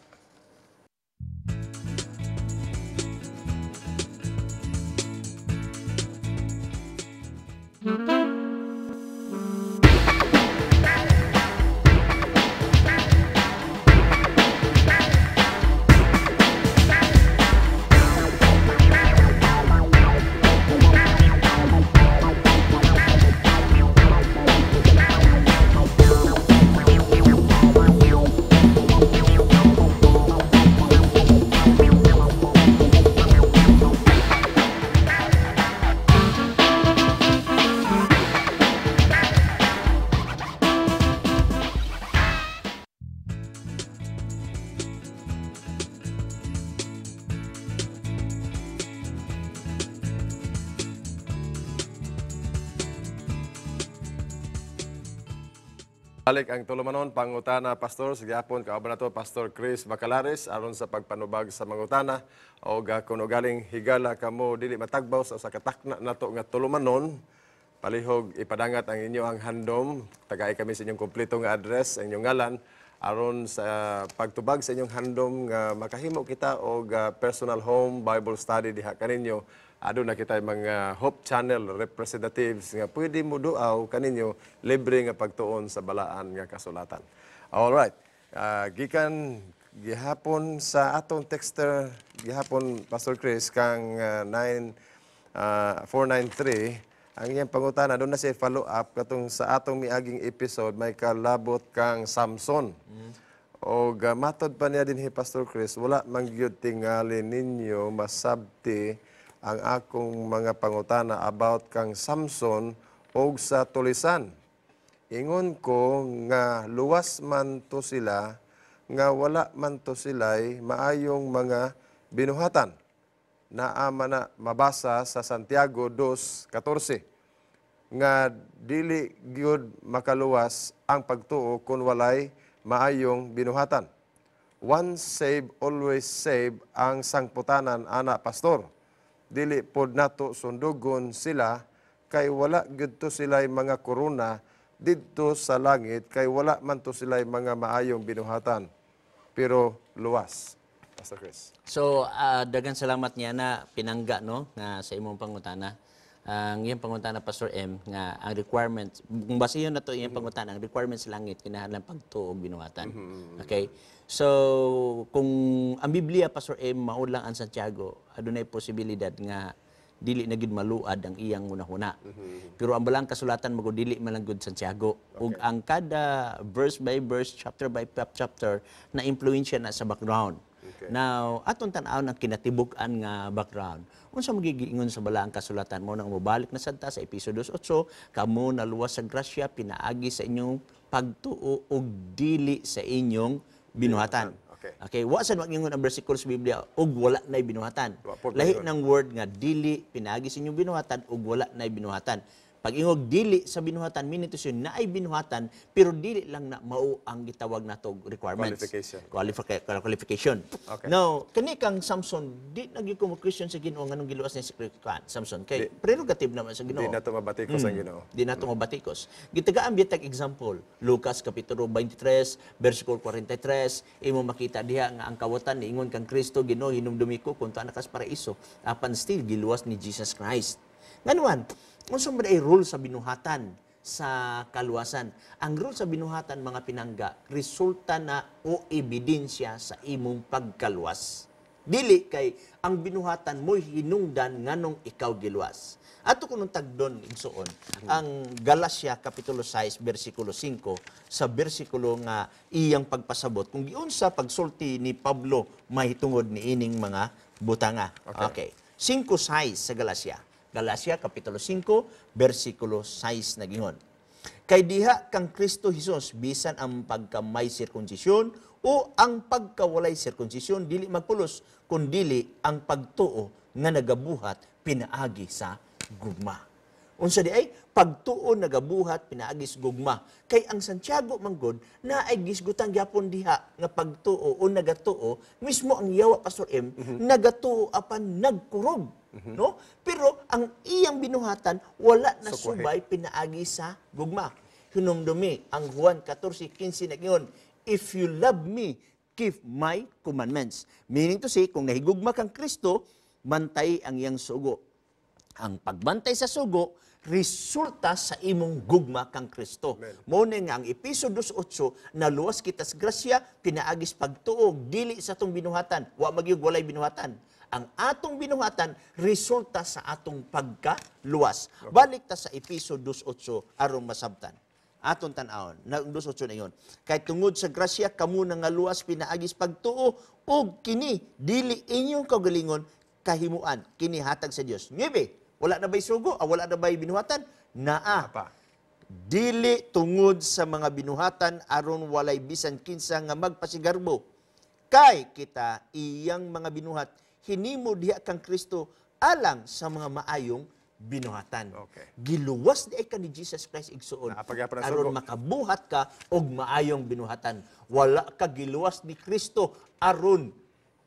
Balik ang tulumanon pangutana, pastor. Sa gihapon kauban nato Pastor Chris Bacalares aron sa pagpanubag sa mangutana og kun ugaling higala kamo dili matagbaw sa usa ka takna nato nga tulumanon, palihog ipadangat ang inyo ang handom. Tagay kami sa inyong kompleto nga address, ang inyong ngalan aron sa pagtubag sa inyong handom nga makahimo kita og personal home Bible study diha kaninyo. Aduna kita mga Hope Channel representatives nga pwede mo duaw kaninyo libre nga pagtuon sa balaan nga kasulatan. All right. Gikan gihapon sa atong texter gihapon, Pastor Chris, kang 9 493 ang iyang pangutana, doon na siya follow up katong sa atong miaging episode may kalabot kang Samson. Og matod pa niya dinhi, Pastor Chris, wala man gyud tingali ninyo masabti ang akong mga pangutana about kang Samson og sa tulisan. Ingon ko nga luwas man to sila nga wala man to sila'y maayong mga binuhatan. Naa man na mabasa sa Santiago 2:14 nga dili gyud makaluwas ang pagtuo kung walay maayong binuhatan. Once save, always save ang sangputanan ana, pastor. Dili pod nato sundugon sila kay wala gyud to sila'y mga korona didto sa langit kay wala man to sila'y mga maayong binuhatan. Pero luwas. Pastor Chris. So, daghang salamat niya na pinangga no nga sa imong pangutana. Ang iyang pangutana, Pastor M, nga ang requirement kung basehan na to iyang pangutana, ang requirement sa langit kinahanglan pagtuo og binuhatan. Okay? So, kung ang Biblia, Pastor M, mao lang ang Santiago, adunay posibilidad nga dili na gid maluad ang iyang hunahuna. Pero ang balang kasulatan magud dili man lang gud Santiago. Ug ang kada verse by verse, chapter by chapter na impluwensya na sa background. Now, atong tan-awon ang kinatibuk-an nga background. Unsa magigiingon sa balaang kasulatan mo nang mobalik na sad ta sa episode 8, kamo naluwas sa grasya pinaagi sa inyong pagtuo ug dili sa inyong binuhatan. Okay. Okay, wa sad mag-ingon ang bersikulo sa Biblia ug wala nay binuhatan. Wa po Lahi ingon. ng word nga dili pinaagi sa inyong binuhatan ug wala nay binuhatan. Pag ingog dili sa binuhatan, meaning to say naay binuhatan pero dili lang na mao ang gitawag nato requirements. Qualification. Qualification. Okay. Now, kani kang Samson, di na gyud ko mo-question sa Ginoo nganong giluwas niya si Samson kay prerogative naman sa Ginoo. Di na to mabatikos ang Ginoo. Di na to mabatikos. Gitagaan bitag example, Lucas kapitulo 23, versikulo 43, imo makita diha nga ang kawatan niingon kang Kristo, Ginoo, hinumdumi ko kung tuwa na kas paraiso. Apan still giluwas ni Jesus Christ. Nganuan, unsa man ay role sa binuhatan sa kaluwasan. Ang role sa binuhatan, mga pinangga, resulta na o ebidensya sa imong pagkaluwas. Dili kay ang binuhatan mo'y hinungdan nganong ikaw giluwas. Ato kunong tagdon, igsuon, ang Galacia kapitulo 6 bersikulo 5 sa bersikulo nga iyang pagpasabot kung giunsa pagsulti ni Pablo mahitungod ni ining mga butanga. Okay. 5:6 sa Galacia. Galacia kapitulo 5 bersikulo 6, nagingon: "Kay diha kang Kristo Hesus, bisan ang pagkamay sirkunsisyon o ang pagkawalay sirkunsisyon dili magpulos, kundili ang pagtuo nga nagabuhat pinaagi sa gugma." Unsa di ay pagtuo nagabuhat pinaagi sa gugma? Kay ang Santiago manggod na ay gisgutan gyapon diha nga pagtuo o nagatuo. Mismo ang yawa, Pastor M, nagatuo apan nagkurog, no? Pero ang iyang binuhatan wala na Sukwahi. Subay pinaagi sa gugma. Hinumdumi ang Juan 14:15, nagingon, "If you love me, keep my commandments." Meaning to say, kung nahigugma kang Kristo, bantay ang iyang sugo. Ang pagbantay sa sugo resulta sa imong gugma kang Kristo. Mao ni nga ang Epeso 2:8, naluwas kita sa grasya pinaagis pagtuo, dili sa atong binuhatan. Wa magyug walay binuhatan. Ang atong binuhatan resulta sa atong pagkaluwas. Balik ta sa Epeso 2:8 aron masabtan. Aton tan-awon. Na 2:8 na ingon: "Kay tungod sa grasya kamo nangaluwas pinaagis pagtuo, ug kini dili inyong kaugalingon kahimuan, kini hatag sa Dios." Nuebe, wala na ba'y sugo? Ah, wala na ba'y binuhatan? Naa. Pa. "Dili tungod sa mga binuhatan, aron walay bisan kinsa nga magpasigarbo. Kay kita iyang mga binuhat, hinimo diha kang Kristo alang sa mga maayong binuhatan." Giluwas di ay ka ni Jesus Christ, igsuon, Naa pa gyapon ang aron sugo. Makabuhat ka og maayong binuhatan. Wala ka giluwas ni Kristo aron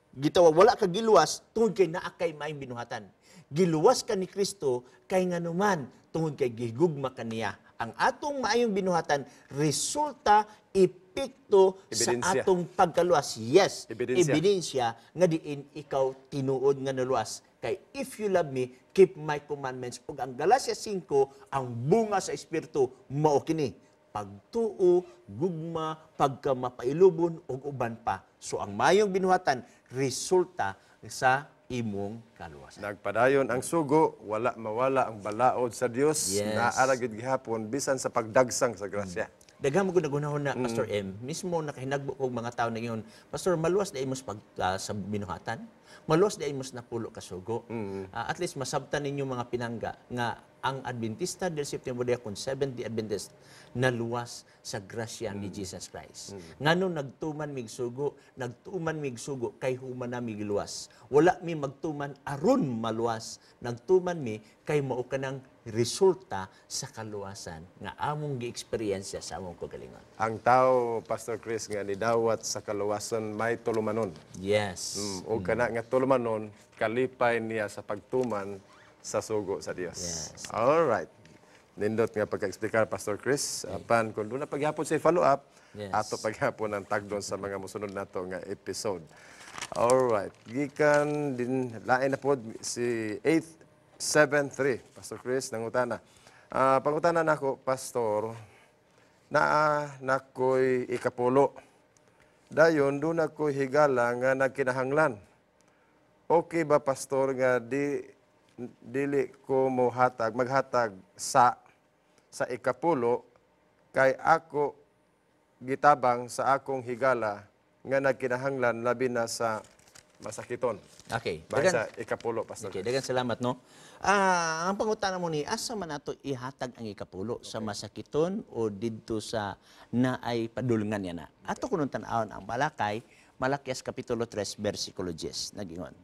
gitawag, wala ka giluwas tungod kay naa kay maayong binuhatan. Giluwas ka ni Kristo kay nganuman tungod kay gihigugma ka niya. Ang atong maayong binuhatan resulta, epekto sa Ebidensya. Atong pagkaluwas. Yes, Ebidensya. Ebidensya nga diin ikaw tinuod nga naluwas. Kay "If you love me, keep my commandments." Ug ang Galatia 5, ang bunga sa Espiritu mao kini: pagtuo, gugma, pagkamapailubon ug uban pa. So ang mayong binuhatan resulta sa imong kaluwasan. Nagpadayon ang sugo, wala mawala ang balaod sa Dios. Naa ra gyud gihapon bisan sa pagdagsang sa grasya. Daghan mo nagunahon na, Pastor M, mismo nakahinagbo kog mga tao na ingon, "Pastor, maluwas diay mo sa pag, sa binuhatan? Maluwas diay mo sa napulo ka sugo?" At least masabtan ninyo, mga pinangga, nga ang Adventista del Septiembre Dia kung Seventh-day Adventist naluwas sa grasya ni Jesus Christ. Ngano nagtuman mig sugo? Nagtuman mig sugo kay human na mig luwas. Wala mi magtuman aron maluwas. Nagtuman mi kay mao kanang resulta sa kaluwasan nga among gi-eksperyensya sa among kagalingon. Ang tao, Pastor Chris, nga nidawat sa kaluwasan may tulumanon. O kana nga tulumanon, kalipay niya sa pagtuman sa sugo sa Dios. All right. Nindot nga pagka-explicar, Pastor Chris. Apan kung duna pa gyapon say follow up, ato pa gyapon ang tagdon sa mga mosunod nato nga episode. All right. Gikan din lain na pod si 873, Pastor Chris, nangutana. "Pangutana nako, Pastor, naa nakoy ikapulo. Dayon duna ko'y higala nga nagkinahanglan. Okay ba, Pastor, nga di dili ko mohatag maghatag sa ikapulo kay ako gitabang sa akong higala nga nagkinahanglan, labi na sa masakiton?" Bahin sa ikapulo, Pastor. Okay, daghang salamat, no. Ang pangutana mo ni asa man nato ihatag ang ikapulo, sa masakiton o didto sa naay padulngan niya na? Ato kunon tan-awon ang Malakay, Malakias kapitulo 3 bersikulo 10, nagingon: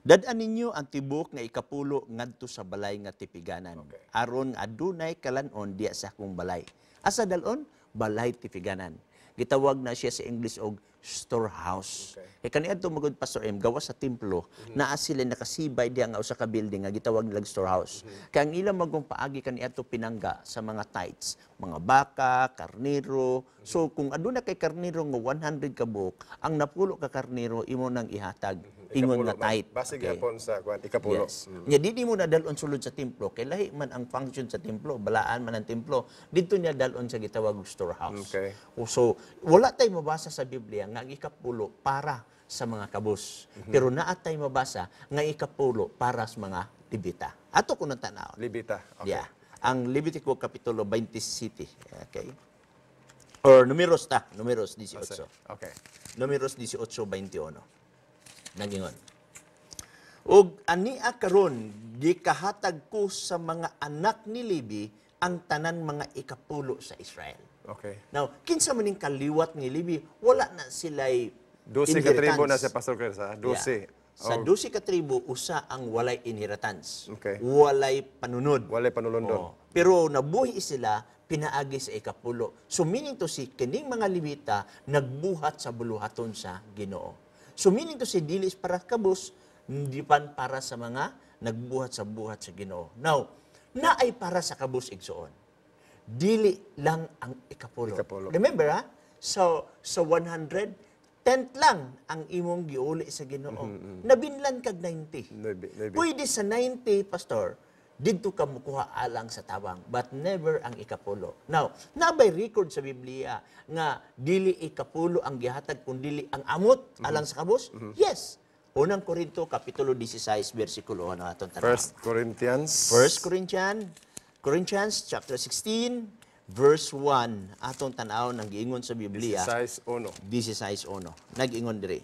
"Dad-an ninyo ang tibok nga ikapulo ngadto sa balay nga tipiganan. Aron adunay kalan-on diya sa akong balay." Asa dalon? Balay tipiganan. Gitawag na siya sa English og storehouse. Kay kaniadto magud, Pastor M, gawas sa templo, naa sila nakasibay diya nga usa ka building nga gitawag nilang storehouse. Kay ang ilang magong paagi kaniadto, pinangga, sa mga tithes, mga baka, karnero. So kung aduna kay karnero nga 100 ka buok, ang 10 ka karnero imo nang ihatag. Ingon Ikapulo nga man. Tithe. Base Okay. gihapon sa kuan, ikapulo. Yes. Nya dili mo na dalon sulod sa templo kay lahi man ang function sa templo, balaan man ang templo. Didto niya dalon sa gitawag og storehouse. O, so wala tay mabasa sa Biblia nga ang ikapulo para sa mga kabus. Pero naa tay mabasa nga ikapulo para sa mga Levita. Ato kuno tan-awon. Levita. Okay. Yeah. Ang Levitico Kapitulo 27. Okay. Or Numeros ta, Numeros 18. Numeros 18:21. Nagingon: "Ug ania karon gikahatag ko sa mga anak ni Levi ang tanan mga ikapulo sa Israel." Now, kinsa man ning kaliwat ni Levi, wala na sila'y 12 ka tribo na inheritance. siya, Pastor Chris, ha? 12. Yeah. Sa 12 ka tribo, usa ang walay inheritance. Walay panunod. Walay panulundon. Oo. Pero nabuhi sila pinaagi sa ikapulo. So meaning to say, kining mga Levita nagbuhat sa buluhaton sa Ginoo. So meaning to say, dili para kabus, hindi pan para sa mga nagbuhat sa buhat sa Ginoo. Now, naay para sa kabus, igsoon. Dili lang ang ikapulo. Ikapulo. Remember ha? So, sa 100, 10 lang ang imong giuli sa Ginoo. Nabinlan kag 90. Nuebe, nuebe. Pwede sa 90, Pastor, didto ka mukuha alang sa tabang, but never ang ikapulo. Now, nabay record sa Biblia nga dili ikapulo ang gihatag kun dili ang amot alang sa kabus? Yes. Unang Korinto kapitulo 16 bersikulo 1 atong tan-awon. First Corinthians. First Corinthians chapter 16 verse 1 atong tan-awon ang giingon sa Biblia. 16:1. 16:1. Nag-ingon diri: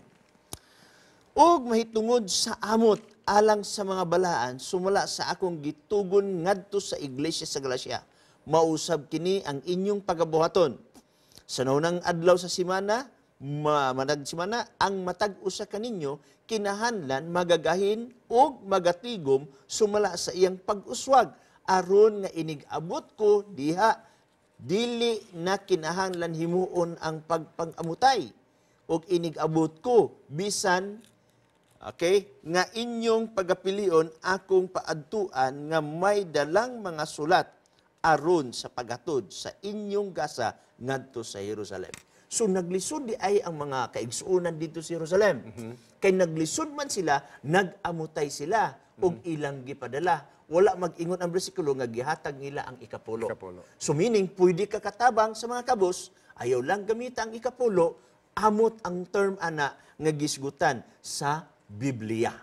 "Ug mahitungod sa amot alang sa mga balaan sumala sa akong gitugon ngadto sa iglesia sa Galacia, mausab kini ang inyong pagabuhaton. Sa naunang adlaw sa simana, manag simana, ang matag usa kaninyo kinahanglan magagahin ug magatigom sumala sa iyang pag-uswag, aron nga inig-abot ko diha dili na kinahanglan himuon ang pagpangamutay. Ug inig-abot ko, bisan okay nga inyong pagapilion akong paadtuan nga may dalang mga sulat aron sa paghatod sa inyong gasa ngadto sa Jerusalem." So naglisod di ay ang mga kaigsuonan dito sa Jerusalem. Kay naglisod man sila, nag-amutay sila og ilang gipadala. Wala mag-ingon ang bersikulo nga gihatag nila ang ikapulo. Ikapulo. So meaning, pwede ka katabang sa mga kabus, ayaw lang gamita ang ikapulo, amot ang term ana nga gisgutan sa Biblia.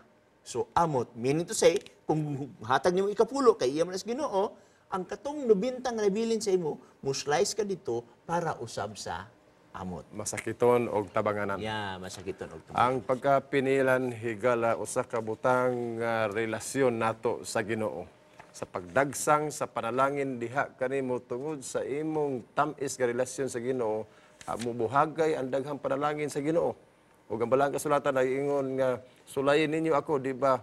So amot, meaning to say, kung hatag nimo ikapulo kay iya man as Ginoo, ang katong 90 nga nabilin sa imo, mo-slice ka dito para usab sa amot. Masakiton og tabanganan. Yeah, masakiton og tumang. Ang pagkapinilan, higala, usa ka butang nga relasyon nato sa Ginoo. Sa pagdagsang sa panalangin diha kanimo tungod sa imong tam-is nga relasyon sa Ginoo, mubuhagay ang daghang panalangin sa Ginoo. Ug ang Balaang Kasulatan ay ingon nga sulayin ninyo ako, di ba?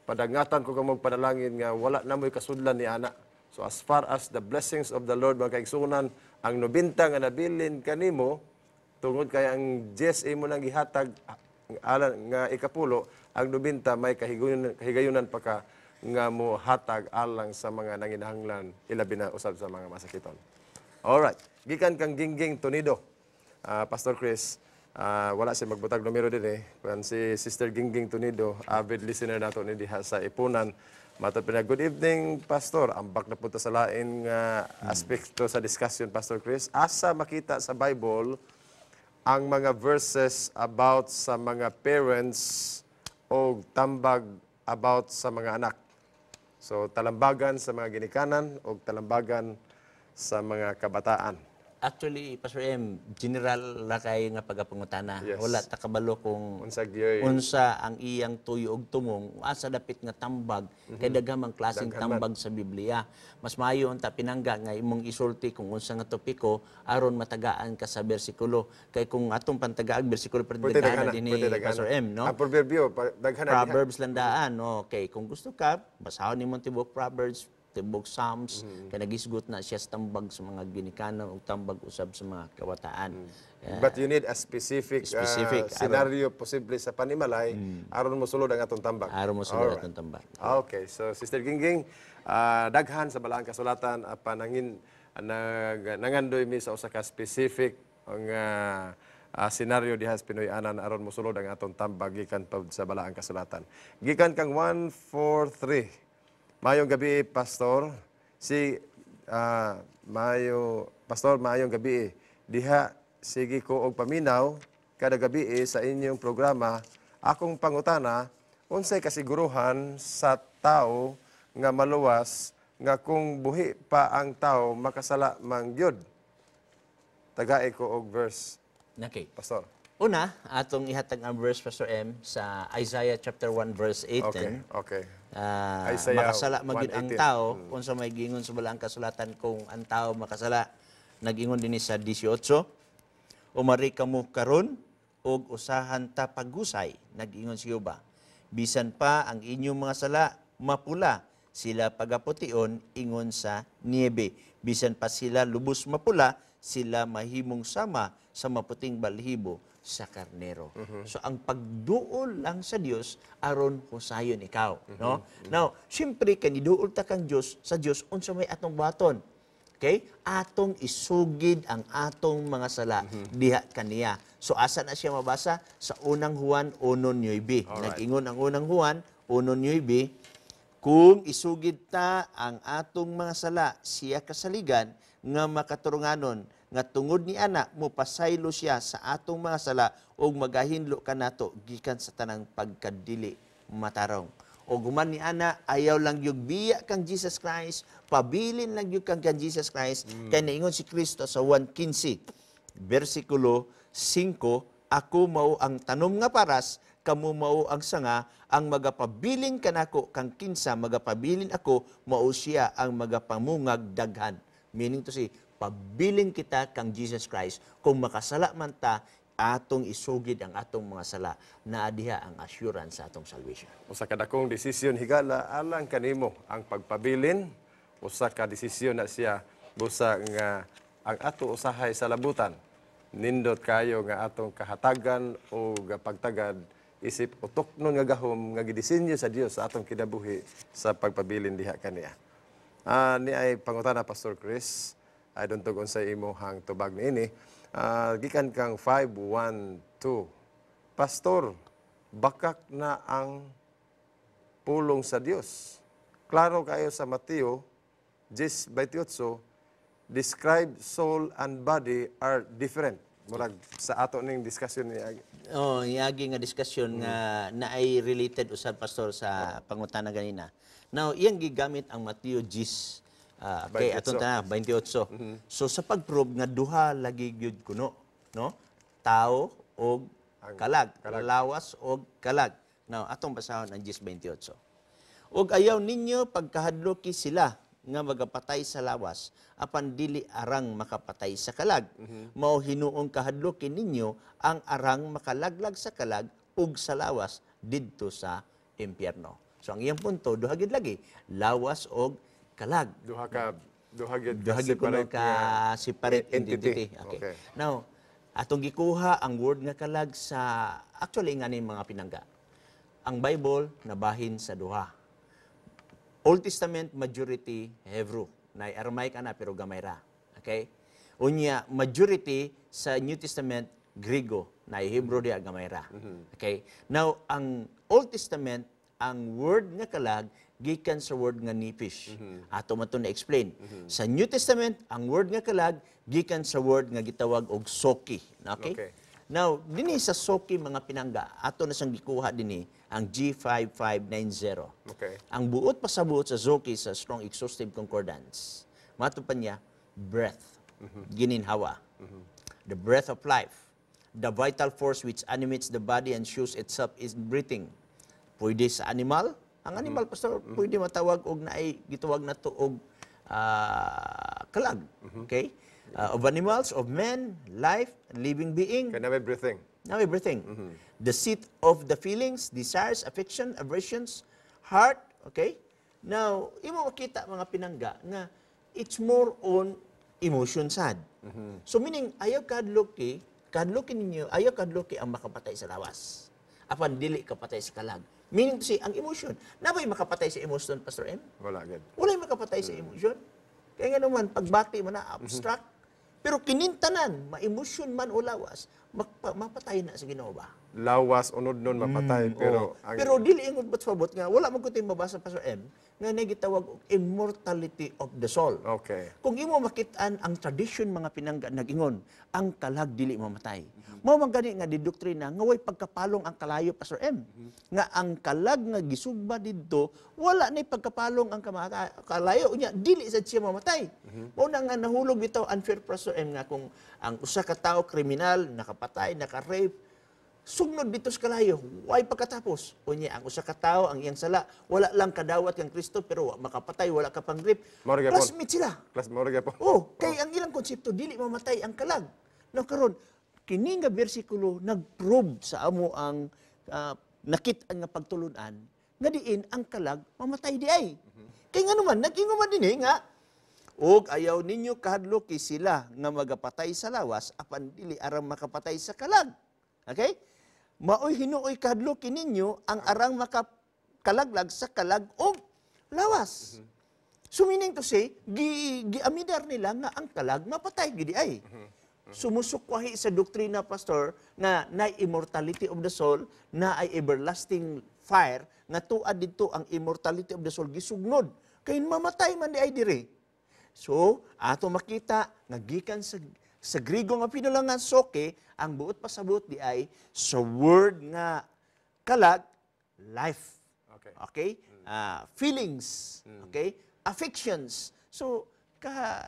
Padangatan ko kamo panalangin nga wala na mo'y kasudlan ni ana. So as far as the blessings of the Lord, mga kaigsuonan, ang 90 nga nabilin kanimo tungod kay ang 10 imo nang gihatag ang alan nga ikapulo, ang 90 may kahigayunan pa ka nga mo hatag alang sa mga nanginahanglan, ilabi na usab sa mga masakiton. Alright. Gikan kang Gingging Tonido. Pastor Chris, wala siya magbutag numero din eh. Kuan si Sister Gingging Tonido, avid listener nato ni diha sa Ipunan. Matod pa niya, "Good evening, Pastor. Ambak na punta sa lain nga aspekto sa discussion, Pastor Chris. Asa makita sa Bible ang mga verses about sa mga parents o tambag about sa mga anak? So, talambagan sa mga ginikanan o talambagan sa mga kabataan." Actually, Pastor M, general ra kay nga pagapangutana. Wala ta kabalo kung Unsa gyoy unsa ang iyang tuyo og tumong, asa dapit nga tambag, kay daghan mang klaseng Daghan man. Tambag sa Biblia. Mas maayo unta, pinangga, nga imong isulti kung unsa nga topiko aron matagaan ka sa bersikulo. Kay kung atong pantagaag bersikulo, pero Pwede daghan daghana, dinhi, pwede daghana. Pastor M, no? Ang proverbio, daghan na diha. Proverbs lang daan, no? Okay, kung gusto ka, basahon nimo tibok Proverbs, tibok Psalms, kay nagisgot na siya sa tambag sa mga ginikanan ug tambag usab sa mga kabataan. Yeah. But you need a specific, Specific, scenario posible sa panimalay aron mo sulod ang atong tambag. Aron mo sulod atong tambag. Okay, so Sister Gingging, daghan sa Balaang Kasulatan apan nangin nag nangandoy mi sa usa ka specific nga Senaryo diha sa Pinoy-anan aron mosulod ang atong tambag gikan pa sa Balaang Kasulatan. Gikan kang 143. Maayong gabi, Pastor. Si mayo Pastor, maayong gabi. Diha sige ko og paminaw kada gabi sa inyong programa. Akong pangutana, unsay kasiguruhan sa tao nga maluwas nga kung buhi pa ang tao makasala man gyud? Tagai ko og verse, Pastor. Una, atong ihatag ang verse, Pastor M, sa Isaiah chapter 1 verse 18. Isaiah Makasala magyud ang 1:18. Tao unsa may giingon sa Balaang Kasulatan kung ang tao makasala? Nag-ingon dinhi sa 18, "Umari kamo karon ug usahan ta paghusay," nag-ingon si Jehova. "Bisan pa ang inyong mga sala mapula, sila pagapution ingon sa niebe. Bisan pa sila lubos mapula, sila mahimong sama sa maputing balhibo sa karnero." So ang pagduol lang sa Dios aron husayon ikaw, no? Now, siyempre kay niduol ta kang Dios sa Dios, unsa may atong buhaton? Okay? Atong isugid ang atong mga sala diha kaniya. So asa na siya mabasa? Sa Unang Juan 1:9. Nag-ingon ang Unang Juan 1:9, "Kung isugid ta ang atong mga sala, siya kasaligan nga makaturunganon, nga tungod ni ana mopasaylo siya sa atong mga sala ug magahinlo kanato gikan sa tanang pagkadili matarong." O guman ni ana, ayaw lang yung biya kang Jesus Christ, pabilin lang yung kang Jesus Christ, kay naingon si Kristo sa 1:15, versikulo 5, "Ako mao ang tanom nga paras, kamo mao ang sanga, ang magapabilin kanako kang kinsa magapabilin ako, mao siya ang magapamungag daghan." Meaning to say, pabilin kita kang Jesus Christ. Kung makasala man ta, atong isugid ang atong mga sala. Naa diha ang assurance sa atong salvation. Usa ka dakong desisyon, higala, alang kanimo ang pagpabilin, usa ka desisyon na siya busa nga ang ato usahay sa labutan. Nindot kayo nga atong kahatagan o pagtagad isip utoknon nga gahom nga gidisenyo sa Dios sa atong kinabuhi sa pagpabilin diha kaniya. Ni ay pangutana, Pastor Chris, ay duntog unsay imong tubag niini. Gikan kang 512. "Pastor, bakak na ang pulong sa Dios. Klaro kayo sa Mateo 10:28, describe soul and body are different." Murag sa ato ning discussion ni Oh, yagi nga diskusyon nga naay related usab, Pastor, sa pangutana ganina. Now, iyang gigamit ang Mateo 10 kay 28. atong tanan 28. So sa pag-prove nga duha lagi gyud kuno, no? Tao og kalag, lawas og kalag. Now, atong basahon ang 10:28. "Og ayaw ninyo pagkahadloki sila nga magapatay sa lawas, apan dili arang makapatay sa kalag. Mao hinuong kahadloki ninyo ang arang makalaglag sa kalag ug sa lawas didto sa impyerno." So ang iyang punto, duha gyud lagi, lawas og kalag. Duha gyud Duha gyud kuno separate ka nga separate entity. Entity. Okay. Now, atong gikuha ang word nga kalag sa actually nga ni mga pinangga. Ang Bible nabahin sa duha. Old Testament majority Hebrew, na Aramaic ana pero gamay ra. Okay? Unya majority sa New Testament Griego, na Hebrew diha gamay ra. Okay? Now ang Old Testament, ang word nga kalag gikan sa word nga nephesh. Ato man to na-explain. Sa New Testament, ang word nga kalag gikan sa word nga gitawag og psuche. Okay? Okay. Now, dinhi sa psuche, mga pinangga, ato na siyang gikuha dinhi ang G5590. Ang buot pasabot sa psuche sa Strong Exhaustive Concordance, mato pa niya, breath, gininhawa. The breath of life, the vital force which animates the body and shows itself is breathing. Pwede sa animal. Ang animal, Pastor, pwede matawag og naay gitawag na to og kalag. Okay? Of animals, of men, life, living being. Kaya na may breathing. Now everything. The seat of the feelings, desires, affection, aversions, heart, okay? Now, imo makita, mga pinangga, nga it's more on emotion sad. So meaning ayaw kadloki, kadloki ninyo, ayaw kadloki ang makapatay sa lawas. Apan dili kapatay sa kalag. Meaning to say, ang emotion. Nabay makapatay sa emotion, Pastor M? Wala gid. Walay makapatay sa emotion. Kaya nga naman, pagbati mo na, abstract. Pero kinintanan, ma-emosyon man o lawas, mapatay na sa Ginoo ba? Lawas unod nun mapatay, pero Oo. Pero dili ingon ba't pabot nga wala man ko tay mabasa, Pastor M, nga nay gitawag og immortality of the soul. Kung imo makit-an ang tradition, mga pinangga, nag-ingon ang kalag dili mamatay. Mao man gani nga didoktrina nga way pagkapalong ang kalayo, Pastor M. Nga ang kalag nga gisugba didto, wala nay pagkapalong ang kalayo, unya dili sad siya mamatay. Mao na nga nahulog bitaw unfair, Pastor M, nga kung ang usa ka tawo kriminal, nakapatay, naka-rape, sugnod dito sa kalayo, way pagkatapos. Unya ang usa ka tawo, ang iyang sala, wala lang kadawat kang Kristo, pero wa makapatay, wala ka pang rape. Mao ra gyapon. Classmate sila. Class mo ra gyapon. Oh, kay ang ilang konsepto dili mamatay ang kalag. No, karon kini nga bersikulo nag-prove sa amo ang nakit-an nga pagtulunan nga diin ang kalag mamatay di ay. Kay ngano man nag-ingon man dinhi nga, "Og ayaw ninyo kahadlok kay sila nga magapatay sa lawas apan dili aram makapatay sa kalag." Okay? Maoy hinuoy kahadlok ninyo ang arang makakalaglag sa kalag og lawas. So meaning to say, giamidar nila nga ang kalag mapatay gidi ay. Sumusukwahi sa doktrina, Pastor, nga na immortality of the soul, na ay everlasting fire, nga tuad didto ang immortality of the soul gisugnod. Kay mamatay man di ay dire. So, ato makita nga gikan sa Grigo nga pinulangan soke, ang buot pasabot di ay sa word nga kalag, life. Okay? Feelings, okay? Affections. So,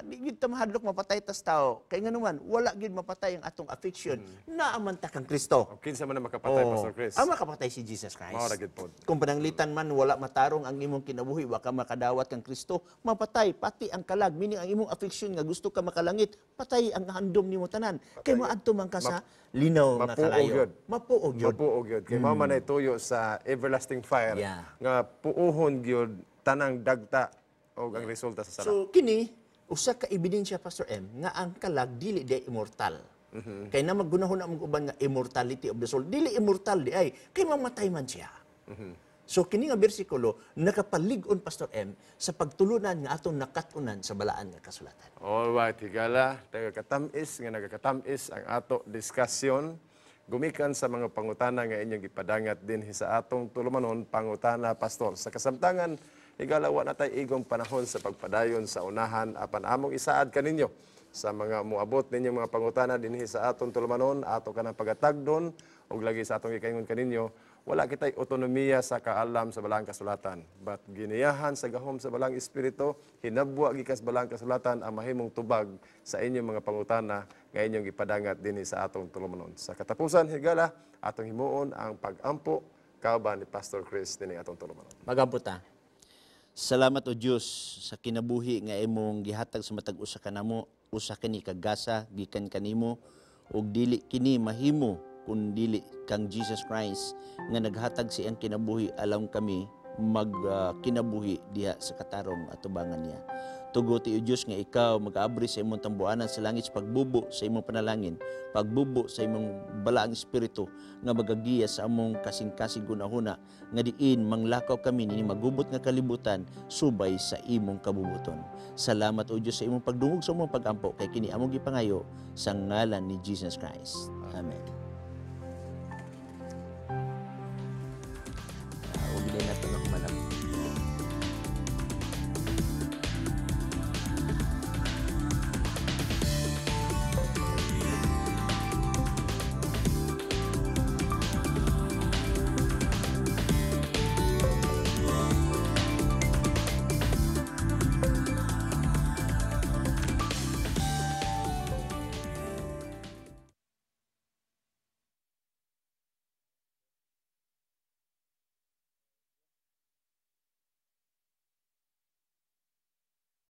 di gid ta mahadlok mapatay tas tao. Kay nganuman, wala gid mapatay ang atong affection. Naa man ta kang Kristo. O, kinsa man ang makapatay, Oo. Pastor Chris? Ang makapatay si Jesus Christ. Mao ra gid pod. Kung pananglitan man wala matarong ang imong kinabuhi, wa ka makadawat kang Kristo, mapatay pati ang kalag, meaning ang imong affection nga gusto ka makalangit, patay ang handom nimo tanan. Kay maadto man ka sa linaw nga Mapuo kalayo. gyud. Mapuo gyud. Mapuo gyud. Kay mao man ay tuyo sa everlasting fire nga puuhon gyud tanang dagta og ang resulta sa sala. So kini usa ka ebidensya, Pastor M, nga ang kalag dili di immortal. Kay na maggunahon ang uban nga immortality of the soul, dili immortal di ay kay mamatay man siya. So kini nga bersikulo nakapalig-on, Pastor M, sa pagtulunan nga atong nakat-unan sa balaan nga kasulatan. Alright, higala, nagakatamis nga nagakatamis ang ato diskusyon gumikan sa mga pangutana nga inyong gipadangat din sa atong tulumanon Pangutana Pastor. Sa kasamtangan, higala, wa na tay igong panahon sa pagpadayon sa unahan, apan among isaad kaninyo sa mga muabot ninyong mga pangutana dinhi sa atong tulumanon, ato kanang pagatagdon ug lagi sa atong gikaingon kaninyo, wala kitay otonomiya sa kaalam sa balang kasulatan. But giniyahan sa gahom sa balang espiritu, hinabwa gikas balang kasulatan ang mahimong tubag sa inyong mga pangutana nga inyong gipadangat dinhi sa atong tulumanon. Sa katapusan, higala, atong himuon ang pag-ampo kauban ni Pastor Chris dinhi atong tulumanon. Magampo ta. Salamat, O Dios, sa kinabuhi nga imong gihatag sa matag usa kanamo, usa kini ka gasa gikan kanimo ug dili kini mahimo kun dili kang Jesus Christ nga naghatag sa iyang kinabuhi alang kami mag kinabuhi diha sa katarong atubangan niya. Tuguti, O Dios, nga ikaw mag-abri sa imong tambuanan sa langit sa pagbubo sa imong panalangin, pagbubo sa imong balaang espiritu nga magagiya sa among kasing-kasing gunahuna nga diin manglakaw kami nining magubot nga kalibutan subay sa imong kabubuton. Salamat, O Dios, sa imong pagdungog sa among pagampo kay kini among gipangayo sa ngalan ni Jesus Christ. Amen.